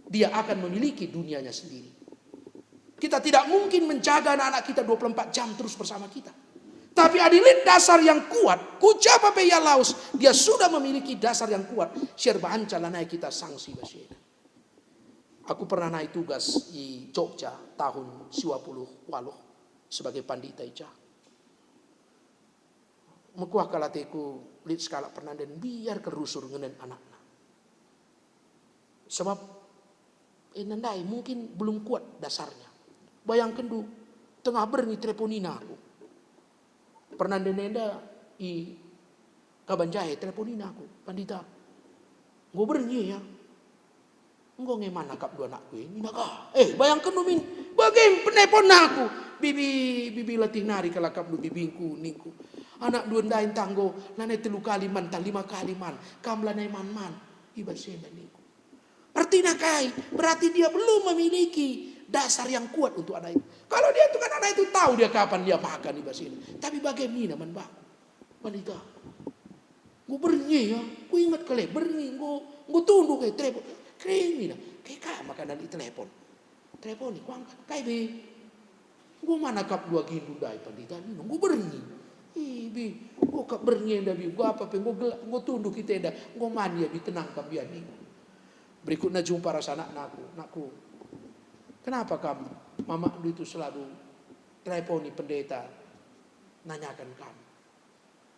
Dia akan memiliki dunianya sendiri. Kita tidak mungkin menjaga anak-anak kita dua puluh empat jam terus bersama kita. Tapi adi lit dasar yang kuat, ku ja pe ia lawes, dia sudah memiliki dasar yang kuat, si erbahanca lanai kita sangsi bas enda. Aku pernah nai tugas i Jogja tahun siwa puluh waluh sebagai pandita i ja. Mekuah kal ateku lit sekalak pernanden mbiar kal rusur ngenen anakna. Sebab, eh, nandai mungkin belum kuat dasarnya. Bayangkenndu, tengah berngi teleponina aku. Pernanden enda i Kabanjahe teleponina aku, "Pandita, enggo berngi ya?" "Enggo nge man akapndu anakku e?" nina ka. Eh, bayangkenndu min, bage penepon aku. "Bibi, bibi, latih nari kal akapndu bibingku," ningku. "Anakndu ndai ntah enggo lanai telu kali man, ntah lima kali man, kam lanai man-man." I bas enda ningku. Artina kai? Berarti dia belum memiliki dasar yang kuat untuk anak itu. Kalau dia itu kan anak itu tahu dia kapan dia makan i bas enda. Tapi bage nina man bangku. Pandita. Enggo berngi ya, kuinget kal e, berngi, enggo, enggo tunduh e, telepon. Kering nina, kai ka maka nandai telepon. Telepon, kuangkat, kai be? Enggo man akapndu agindu ndai, Pandita, nina, enggo berngi. Ih, bi, enggo kap berngi enda, bi, enggo apa pe, enggo gel-, enggo tunduh kita enda, enggo man ia, bi, tenang kam, bi, nina. Berikutna jumpa ras anakna aku, "Nakku, kenapa kam, mamakndu itu selalu teleponi pendeta, nanyakan kam?"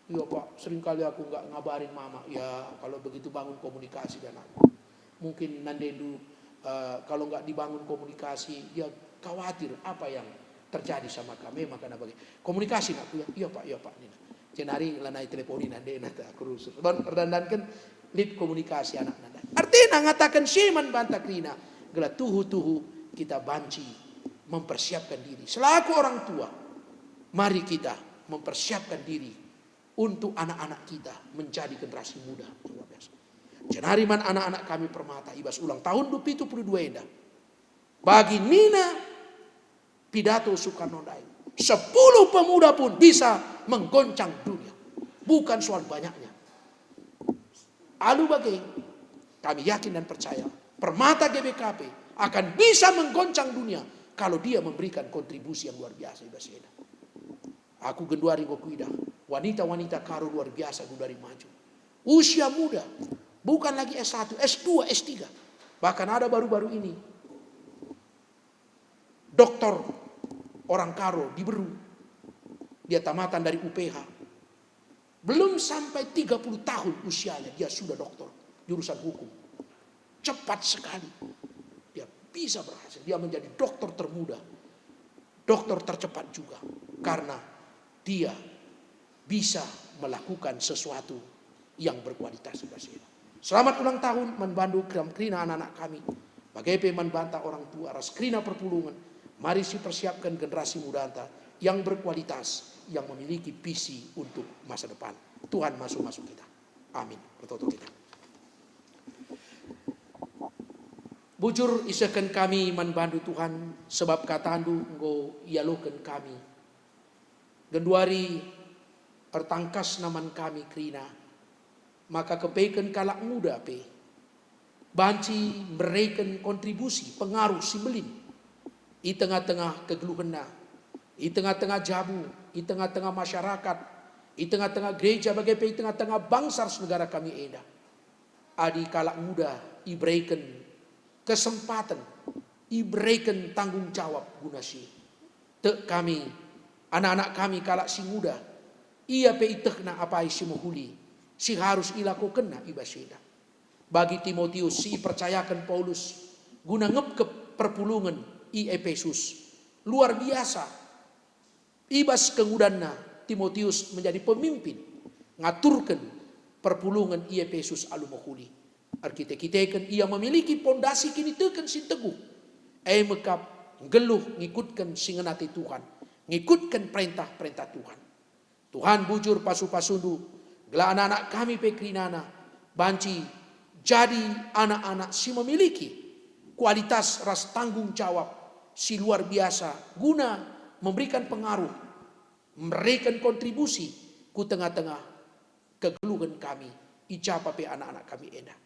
"Iya, Pak, seringkali aku nggak ngabarin Mama." Ya, kalau begitu bangun komunikasi, anakku. Mungkin nandendu, eh, kalau nggak dibangun komunikasi, dia khawatir apa yang terjadi sama kami, maka na bagi komunikasi, anakku, ya. "Iya, Pak, iya, Pak," nina. Jenari lanai teleponi nandena, tak aku rusur. Ban erdandanken lit komunikasi anak nandai. Artina ngataken si man banta kerina, gelah tuhu-tuhu kita banci mempersiapkan diri. Selaku orang tua, mari kita mempersiapkan diri untuk anak-anak kita menjadi generasi muda yang luar biasa. Jenari man anak-anak kami Permata i bas ulang tahun pitu puluh dua enda. Bagi nina pidato Soekarno ndai, sepuluh pemuda pun bisa menggoncang dunia. Bukan soal banyaknya. Alu bage, kami yakin dan percaya, Permata G B K P akan bisa menggoncang dunia kalau dia memberikan kontribusi yang luar biasa i bas enda. Aku genduari enggo kuidah wanita-wanita Karo luar biasa genduari maju. Usia muda, bukan lagi S satu, S dua, S tiga. Bahkan ada baru-baru ini doktor orang Karo di Beru. Dia tamatan dari U P H. Belum sampai tiga puluh tahun usianya, dia sudah doktor, jurusan hukum. Cepat sekali. Dia bisa berhasil. Dia menjadi doktor termuda, doktor tercepat juga. Karena dia bisa melakukan sesuatu yang berkualitas i bas enda. Selamat ulang tahun man bandu kerina anak-anak kami. Bage pe man banta orang tua ras kerina perpulungen. Mari sipersiapken generasi mudanta yang berkualitas, yang memiliki visi untuk masa depan. Tuhan masu-masu kita. Amin. Ertoto kita. Bujur isehken kami man bandu, Tuhan, sebab kataNdu enggo ialoken kami. Genduari ertangkasna man kami kerina, maka kepeken kalak nguda pe banci mereken kontribusi pengaruh si mbelin i tengah-tengah kegeluhenna, i tengah-tengah jabu, i tengah-tengah masyarakat, i tengah-tengah gereja, bage pe i tengah-tengah bangsa ras negara kami enda. Adi kalak nguda ibereken kesempaten, ibereken tanggung jawab guna si e. Tek kami, anak-anak kami kalak si nguda, ia pe ietehna apai si mehuli, si harus ilakokenna i bas enda. Bagi Timotius si ipercayaken Paulus guna ngepkep perpulungen i Epesus, luar biasa. I bas kengudanna, Timotius menjadi pemimpin ngaturken perpulungen i Epesus alu mehuli. Erkite-kiteken ia memiliki pondasi kiniteken si teguh, e me kap nggeluh ngikutken si ngena ate Tuhan, ngikutken perentah-perentah Tuhan. Tuhan bujur pasu-pasundu, gelah anak-anak kami pe kerinana banci jadi anak-anak si memiliki kualitas ras tanggung jawab si luar biasa guna memberikan pengaruh, mereken kontribusi ku tengah-tengah kegeluhen kami, i ja pe anak-anak kami enda.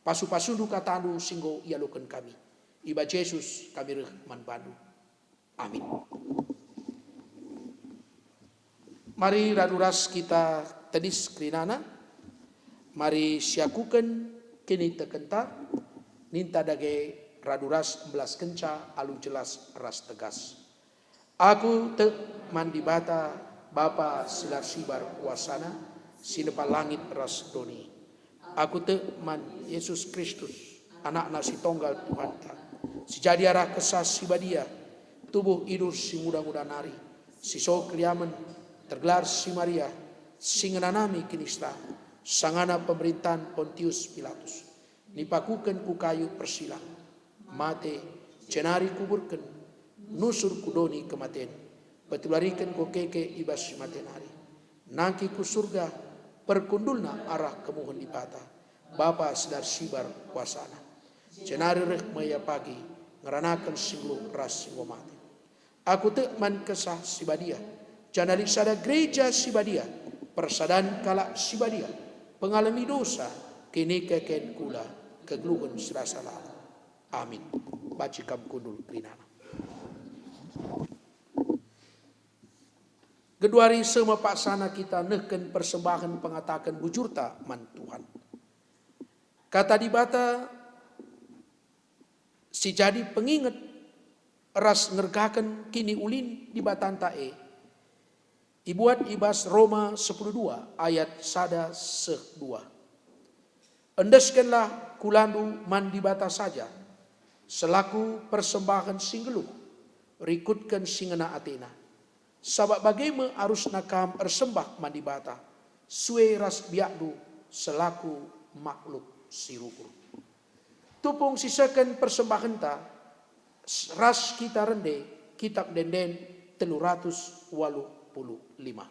Pasu-pasundu katandu si enggo ialoken kami. I bas Jesus kami reh man bandu. Amin. Mari radu ras kita tedis kerinana, mari siakuken kinitekenta, ninta dage radu ras mbelaskenca alu jelas ras tegas. Aku tek man Dibata, Bapa si la ersibar kuasana, si nepa langit ras doni. Aku tek man Jesus Kristus, AnakNa si Tonggal Tuhanta, si jadi arah Kesah Si Badia, tubuh idur si nguda-nguda nari, si so keriamen, tergelar si Maria, si ngenanami kinista, sangana pemerintahen Pontius Pilatus, nipakuken ku kayu persilang, mate, jenari kuburken, nusur ku doni kematen, petulariken ku keke i bas si mate nari, nangkih ku Surga, perkundulna arah kemuhen Dibata, Bapa si la ersibar kuasana. Jenari reh me Ia pagi, ngeranaken si nggeluh ras si enggo mate. Aku tek man Kesah Si Badia, janah lit sada Gereja Si Badia, persadan kalak si badia, pengalemi dosa, kiniteken kula, kegeluhen si rasa lalap. Amin. Banci kam kundul kerinana. Genduari seh me paksana kita nehken persembahen pengataken bujurta man Tuhan. Kata Dibata si jadi penginget ras ngergaken kiniulin Dibatanta e, ibuat i bas Roma sepuluh dua ayat sada seh dua. Endeskenlah kulandu man Dibata saja, selaku persembahen si nggeluh, rikutken si ngena ateNa. Sabap bage me arusna kam ersembah man Dibata, sue ras biakndu selaku makluk si rukur. Tupung sisehken persembahenta, ras kita rende Kitap Ende-enden telu ratus waluh puluh lima.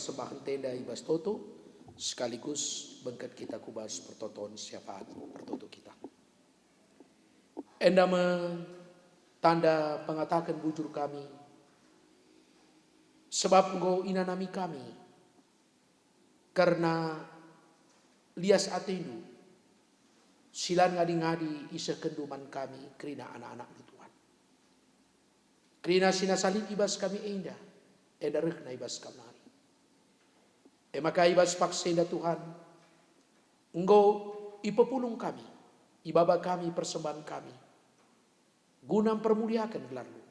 persembahen tenda i bas toto, sekaligus bengket kita ku bas pertoton syafaat pertoto kita. Enda me tanda pengataken bujur kami, sebab enggo inanami kami kerna lias atendu, si la ngadi-ngadi isehkenndu man kami kerina anak-anakndu, Tuhan. Kerina si nasa lit i bas kami enda, enda rehna i bas Kam nari. E maka i bas paksa enda, Tuhan, enggo ipepulung kami, ibaba kami persembahen kami, guna mpermuliaken gelarNdu.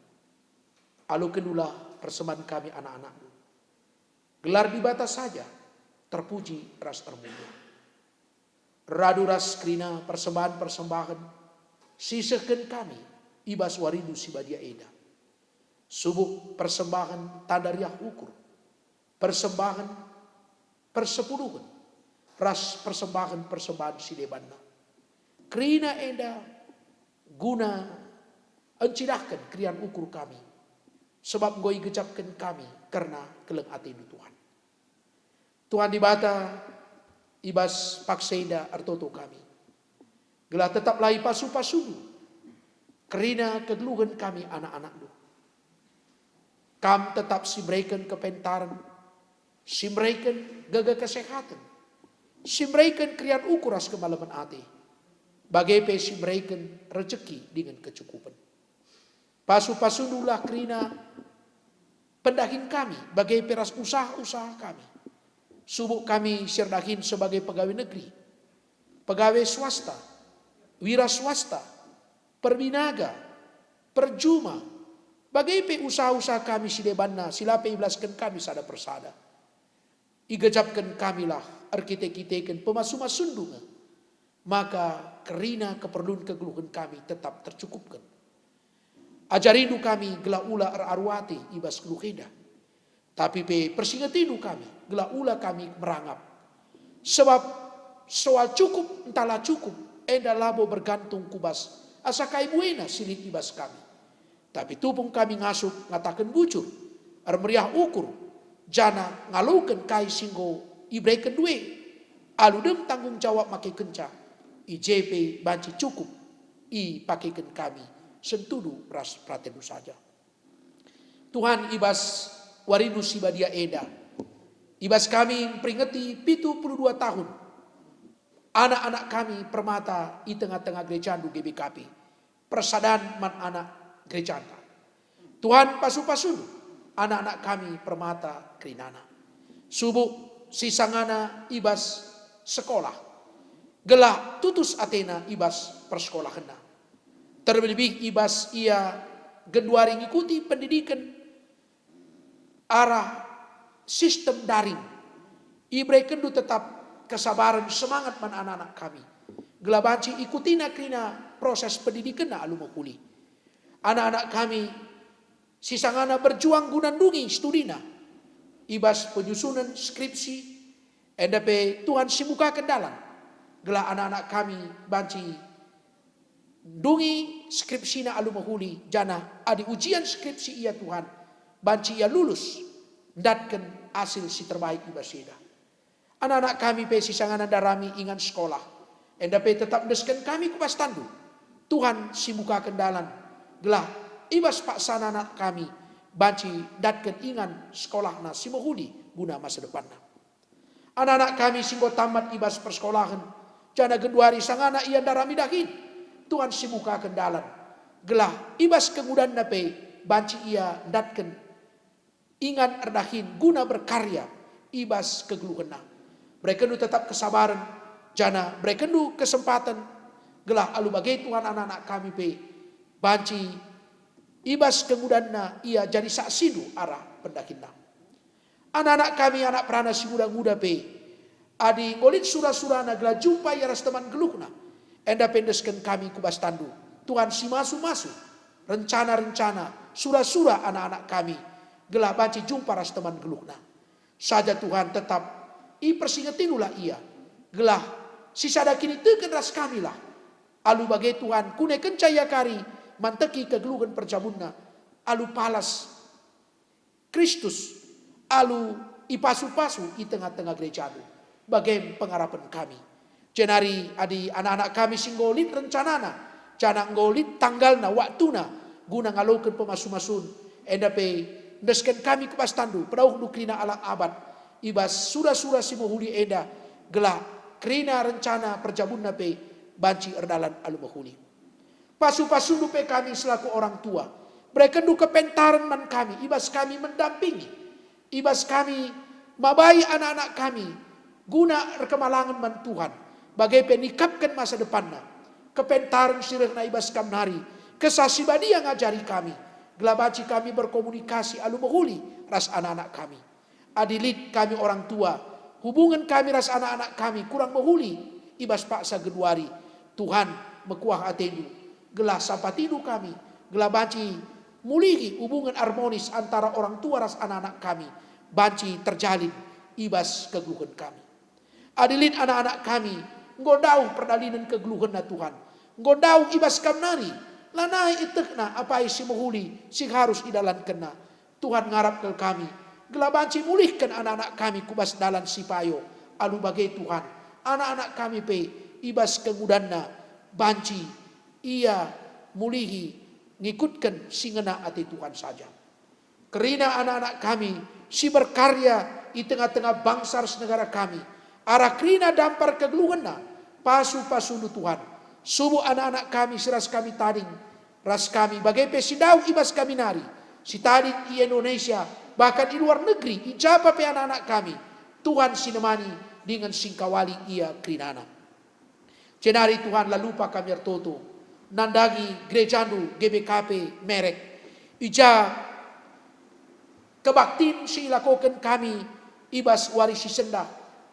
Alokendulah persembahen kami anak-anakNdu. Gelar Dibata saja terpuji ras ermulia. Radu ras kerina persembahen-persembahen si isehken kami i bas wariNdu si badia enda. Subuk persembahen tanda riah ukur, persembahen persepuluhen, ras persembahen-persembahen si debanna. Kerina enda guna encidahken keriahen ukur kami, sebab enggo igejapken kami kerna keleng ateNdu, Tuhan. Tuhan Dibata, i bas paksa enda ertoto kami, gelah tetaplah ipasu-pasuNdu kerina kegeluhen kami anak-anakNdu. Kam tetap si mereken kepentaren, si mereken gegeh kesehaten, si mereken keriahen ukur ras kemalemen ate, bage pe si mereken rejeki dingen kecukupen. Pasu-pasuNdulah kerina pendahin kami, bage pe ras usaha-usaha kami. Subuk kami si erdahin sebagai pegawai negeri, pegawai swasta, wira swasta, perbinaga, perjuma, bage pe usaha-usaha kami si debanna si la pe ibelasken kami sada persada. Igejapken kamilah erkite-kiteken pemasu-masuNdu nge, maka kerina keperlun kegeluhen kami tetap tercukupken. AjariNdu kami gelah ula eraru ate i bas geluh enda, tapi pe persingetindu kami gelah ula kami merangap. Sebab soal cukup ntah la cukup enda labo bergantung ku bas asa kai buena si lit i bas kami. Tapi tupung kami ngasup ngataken bujur, ermeriah ukur, janah ngaloken kai si enggo iberekenNdu e. Alu dem tanggung jawab makekenca, i je pe banci cukup ipakeken kami sentudu ras peratenNdu saja. Tuhan, i bas wariNdu si badia enda, i bas kami mperingeti pitu puluh dua tahun anak-anak kami Permata i tengah-tengah gerejaNdu G B K P, persadan man anak gerejanta. Tuhan, pasu-pasundu anak-anak kami Permata kerinana, subuk si sangana i bas sekolah, gelah tutus atena i bas persekolahenna. Terlebih i bas ia genduari ngikuti pendidiken arah sistem daring. IberekenNdu tetap kesabaren, semangat man anak-anak kami, gelah banci ikutina kerina proses pendidikenna alu mehuli. Anak-anak kami si sangana berjuang guna ndungi studina i bas penyusunen skripsi, enda pe Tuhan simukaken dalan, gelah anak-anak kami banci ndungi skripsina alu mehuli, janah adi ujian skripsi ia, Tuhan, banci ia lulus ndatken asil si terbaik i bas enda. Anak-anak kami pe si sangana ndarami ingan sekolah, enda pe tetap endesken kami ku bas tanNdu. Tuhan simukaken dalan, gelah i bas paksana anak kami banci ndatken ingan sekolahna si mehuli guna masa depanna. Anak-anak kami si enggo tamat i bas persekolahen, janah genduari sangana ia ndarami dahin, Tuhan simukaken dalan, gelah i bas kengudanna pe banci ia ndatken ingan erdahin guna berkarya i bas kegeluhenna. BerekenNdu tetap kesabaren, janah berekenNdu kesempaten, gelah alu bage, Tuhan, anak-anak kami pe banci i bas kengudanna ia jadi saksindu arah pendahinna. Anak-anak kami, anak perana si nguda-nguda pe, adi enggo lit sura-surana gelah jumpa ia ras teman geluhna, enda pe endesken kami ku bas tanNdu, Tuhan, simasu-masu rencana-rencana, sura-sura anak-anak kami, gelah banci jumpa ras teman geluhna. Saja, Tuhan, tetap ipersingetindulah ia, gelah sisada kiniteken ras kamilah. Alu bage, Tuhan, kunekenca ia kari manteki kegeluhen perjabunna, alu palas Kristus, alu ipasu-pasu i tengah-tengah gerejandu. Bage me pengarapen kami. Jenari adi anak-anak kami si enggo lit rencanana, janah enggo lit tanggalna, waktuna, guna ngaloken pemasu-masun, enda pe endesken kami ku bas tanNdu, pedauhndu kerina alang abad, i bas sura-sura si mehuli enda, gelah kerina rencana perjabunna pe banci erdalan alu mehuli. Pasu-pasundu pe kami selaku orang tua. BerekenNdu kepentaren man kami, i bas kami mendampingi, i bas kami mabai anak-anak kami guna erkemalangen man Tuhan, bage pe nikapken masa depanna. Kepentaren si rehna i bas Kam nari, Kesah Si Badia ngajari kami, gelah banci kami berkomunikasi alu mehuli ras anak-anak kami. Adi lit kami orang tua, hubungen kami ras anak-anak kami kurang mehuli i bas paksa genduari, Tuhan, mekuah ateNdu, gelah sampatindu kami, gelah banci mulihi hubungen armonis antara orang tua ras anak-anak kami, banci terjalin i bas kegeluhen kami. Adi lit anak-anak kami enggo ndauh perdalinen kegeluhenna, Tuhan, enggo ndauh i bas Kam nari, lanai ietehna apai si mehuli si harus idalankenna. Tuhan, ngarap kal kami, gelah banci mulihken anak-anak kami ku bas dalan si payo. Alu bage, Tuhan, anak-anak kami pe i bas kengudanna banci ia mulihi ngikutken si ngena ate Tuhan saja. Kerina anak-anak kami si berkarya i tengah-tengah bangsa ras negara kami, arah kerina dampar kegeluhenna, pasu-pasuNdu, Tuhan. Subuk anak-anak kami si ras kami tading, ras kami, bage pe si ndauh i bas kami nari, si tading i Indonesia, bahkan i luar negeri, i ja pe anak-anak kami, Tuhan si nemani dingen si ngkawali ia kerinana. Jenari, Tuhan, la lupa kami ertoto nandangi gerejaNdu G B K P Merek, i ja kebaktin si ilakoken kami i bas wari si sendah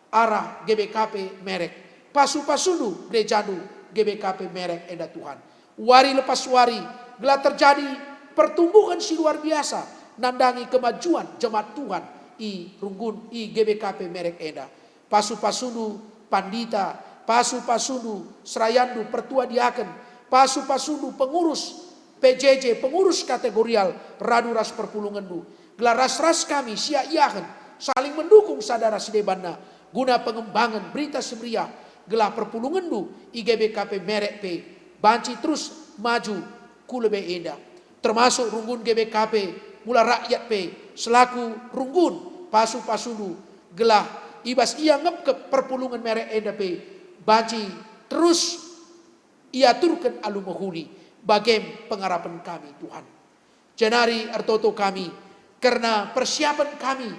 arah G B K P Merek. Pasu-pasuNdu gerejaNdu G B K P Merek enda, Tuhan. Wari lepas wari gelah terjadi pertumbuhan si luar biasa nandangi kemajuan jemaat Tuhan i Runggun, i G B K P Merek enda. Pasu-pasuNdu pandita, pasu-pasuNdu serayanNdu pertua diaken, pasu-pasuNdu pengurus P J J, pengurus kategorial, radu ras perpulungenNdu, gelah ras-ras kami siak-iahen, saling mendukung sada ras si debanna, guna pengembangen Berita Si Meriah, gelah perpulungenNdu i G B K P Merek pe banci terus maju ku lebe enda, termasuk Runggun G B K P, mula rakyat pe selaku Runggun, pasu-pasuNdu, gelah i bas ia ngepkep perpulungen Merek enda pe banci terus iaturken alu mehuli. Bage me pengarapen kami, Tuhan. Jenari ertoto kami kerna persiapen kami,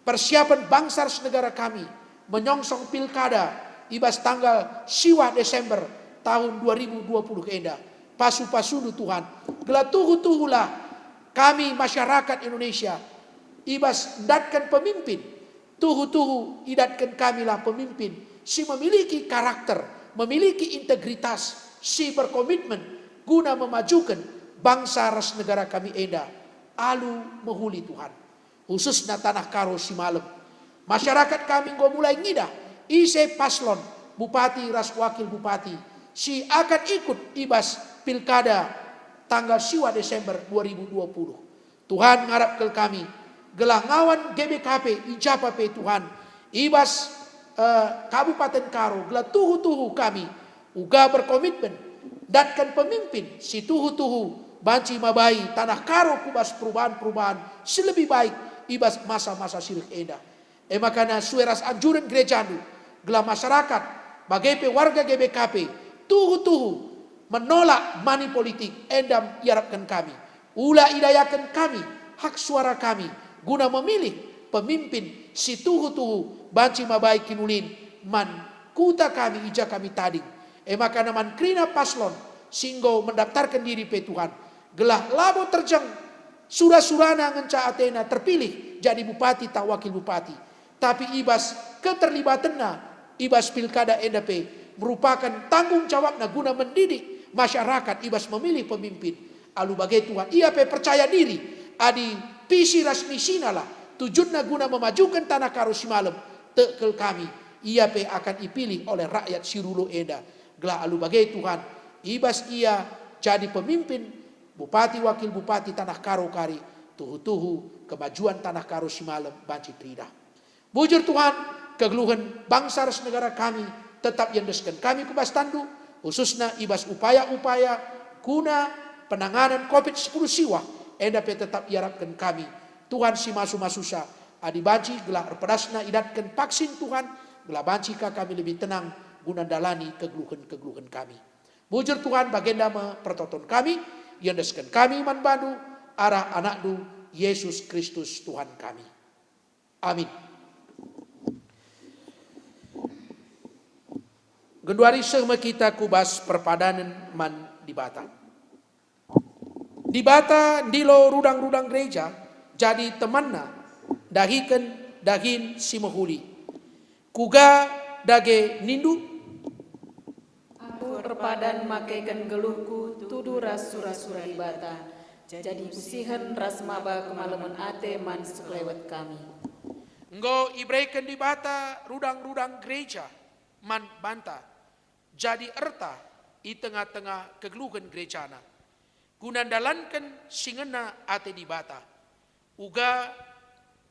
persiapen bangsa ras negara kami menyongsong pilkada i bas tanggal siwah Desember tahun dua ribu dua puluh enda. Pasu-pasuNdu, Tuhan, gelah tuhu-tuhulah kami masyarakat Indonesia i bas ndatken pemimpin. Tuhu-tuhu idatken kamilah pemimpin si memiliki karakter, memiliki integritas, si berkomitmen guna memajuken bangsa ras negara kami enda alu mehuli, Tuhan. Khususna Tanah Karo Simalem. Masyarakat kami enggo mulai ngidah ise paslon bupati ras wakil bupati si akan ikut i bas pilkada tanggal siwah Desember dua ribu dua puluh. Tuhan, ngarap kal kami, gelah ngawan G B K P i ja pe, Tuhan, i bas, eh, Kabupaten Karo, gelah tuhu-tuhu kami uga berkomitmen ndatken pemimpin si tuhu-tuhu banci mabai Tanah Karo ku bas perubahan-perubahan si lebih baik i bas masa-masa si reh enda. E maka sue ras anjuren gerejandu, gelah masyarakat, bage pe warga G B K P, tuhu-tuhu menolak money politik, enda iarapken kami. Ula idayaken kami hak suara kami guna memilih pemimpin si tuhu-tuhu banci mabai kinulin man kuta kami i ja kami tading. E maka man kerina paslon si enggo mendaftarken diri pe, Tuhan, gelah labo terjeng sura-surana ngenca atena terpilih jadi bupati tah wakil bupati, tapi i bas keterlibatenna i bas pilkada enda pe merupaken tanggung jawabna guna mendidik masyarakat i bas memilih pemimpin. Alu bage, Tuhan, ia pe percaya diri, adi visi ras misinalah tujunna guna memajuken Tanah Karo Simalem, tek kal kami, ia pe akan ipilih oleh rakyat si rulu enda. Gelah alu bage, Tuhan, i bas ia jadi pemimpin, bupati, wakil bupati Tanah Karo kari, Tuhu-tuhu kemajuan tanah Karo si malem banci teridah. Bujur Tuhan, kegeluhen bangsa ras negara kami tetap iendesken kami ku bas tanNdu, khususna i bas upaya-upaya guna penanganen covid sepuluh siwah, enda pe tetap iarapken kami. Tuhan si masu-masusa, adi banci gelah erpedasna idatken vaksin Tuhan, gelah banci ka kami lebih tenang guna ndalani kegeluhen-kegeluhen kami. Bujur Tuhan, bagenda me pertoton kami, iendesken kami man bandu, arah AnakNdu, Yesus Kristus Tuhan kami. Amin. Genduari seh me kita ku bas perpadanen man Dibata. Dibata ndilo rudang-rudang gereja jadi temanna, dahiken dahin si mehuli. Kuga dage nindu? Aku erpadan makeken geluhku tudu ras sura-sura Dibata, jadi usihen ras maba kemalemen ate man sekelewet kami. Enggo ibereken Dibata rudang-rudang gereja man banta, jadi erta i tengah-tengah kegeluhen gerejaNa, guna ndalanken si ngena ate Dibata. Uga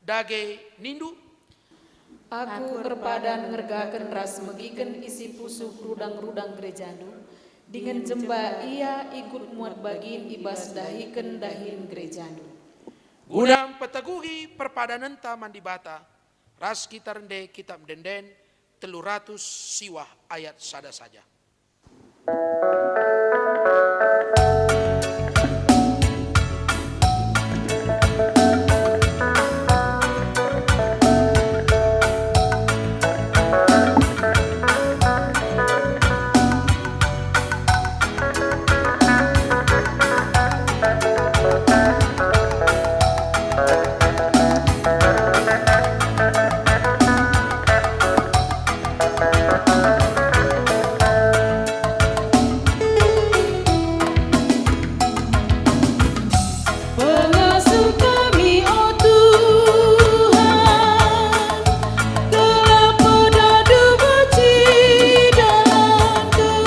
dage nindu? Aku erpadan ngergaken ras megiken isi pusuh rudang-rudang gerejaNdu, dingen jemba ia ikut muat bagin i bas dahiken dahin gerejaNdu. Guna mpeteguhi perpadanenta man Dibata, ras kita rende Kitap Ende-enden telu ratus siwah ayat sada saja. Pengasuh kami, o Tuhan, gelah pedanNdu banci idalanken,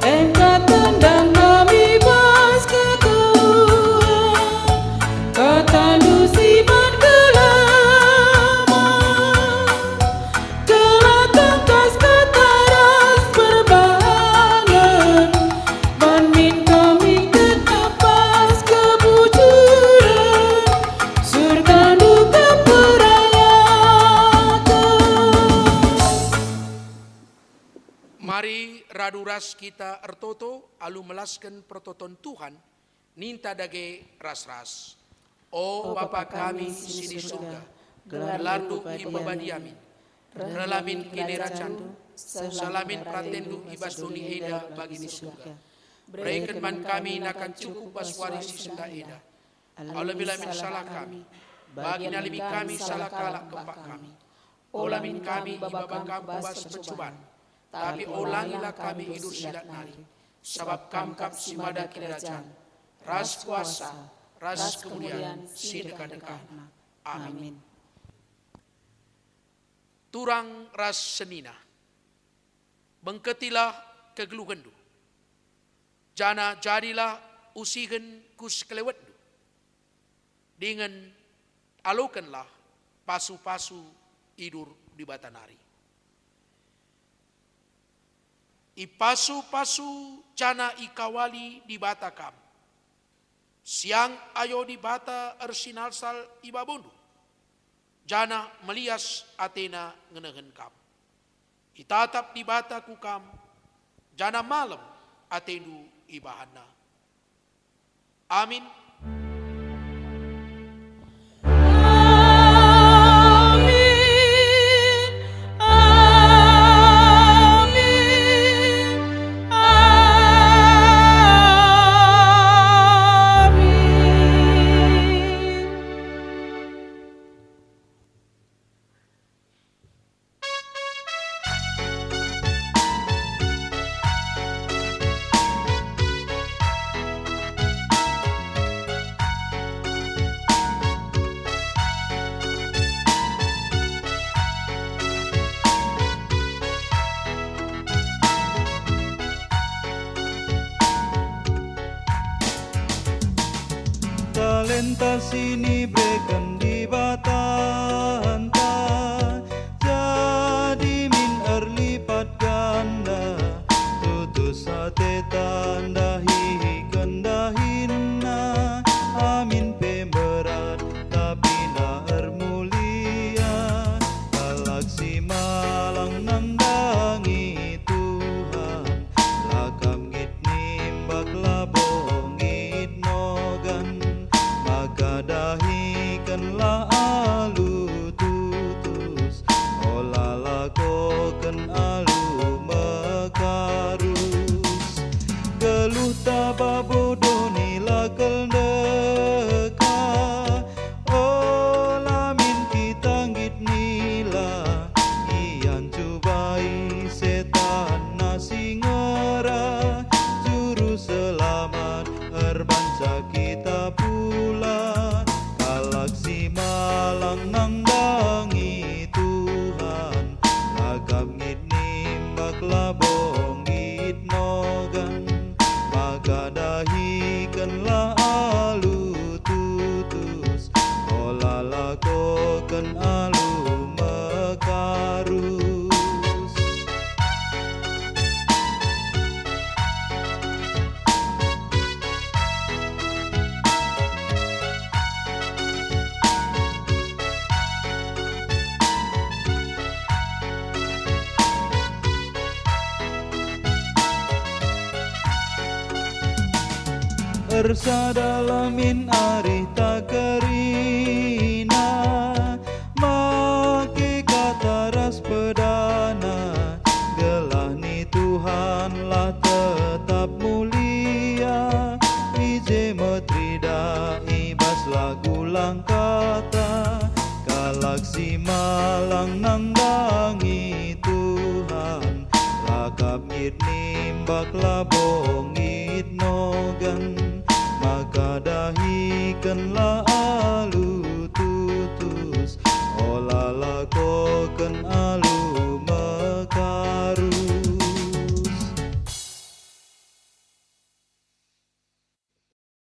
engka tendang kami bas kegeluhen, kataNdu si man kelaman. Gelah tangkas kata ras perbahanen, banmin kami tetap bas kebujuren, surgaNdu keperayaken. Mari radu ras kita ertoto alu melasken pertoton Tuhan. Ninta dage ras-ras. O Bapa kami si i surga, gelarNdu ipebadiamin. Reh la min kinirajanNdu, seh la min peratenNdu i bas doni enda bagi i surga. Bereken man kami nakan cukup bas wari si sendah enda. Alemi la min salah kami, bagi nalemi kami salah kalak kempak kami. Ola min kami ibaba Kam ku bas percuban, tapi olangilah kami i bas si lat nari, sabap Kam kap si mada kinirajan, ras kuasa, ras kemulian si dekah-dekahna. Amin. Turang ras senina, bengketilah kegeluhenndu, janah jadilah usihen ku sekelewetndu. Dingen alokenlah pasu-pasu idur Dibata nari. Ipasu-pasu janah ikawali Dibata kam. Siang ayo Dibata ersinalsal i babondu, janah melias ateNa ngenehen kam. Itatap Dibata ku kam, janah malem atendu ibahanNa. Amin. Amin. Amin. Amin. Ntah si nibereken Dibatanta, jadi min erlipat ganda, tutus ateta ndahiken dahinna, amin pe mberat, tapi nda ermulia, kalak si malang nandangi Tuhan, lakap nggit nimbak labo nggit nogan, maka dahikenlah alu tutus, ola lakoken alu mekarus. Geluhta babo doni la kal ndeka, ola min kita nggit nila, iancubai setan na si ngera, juru selamat erbanca kita pula, kalak si malang nandangi Tuhan, lakap nggit nimbak labo nggit nogan, maka dahikenlah alu tutus, ola lakoken alu mekarus. Ersadalah min arihta kerina, make kata ras pedana, gelah ni Tuhanlah tetap mulia, i je me teridah i bas lagu langkata, kalak si malang nandangi Tuhan, lakap nggit nimbak labo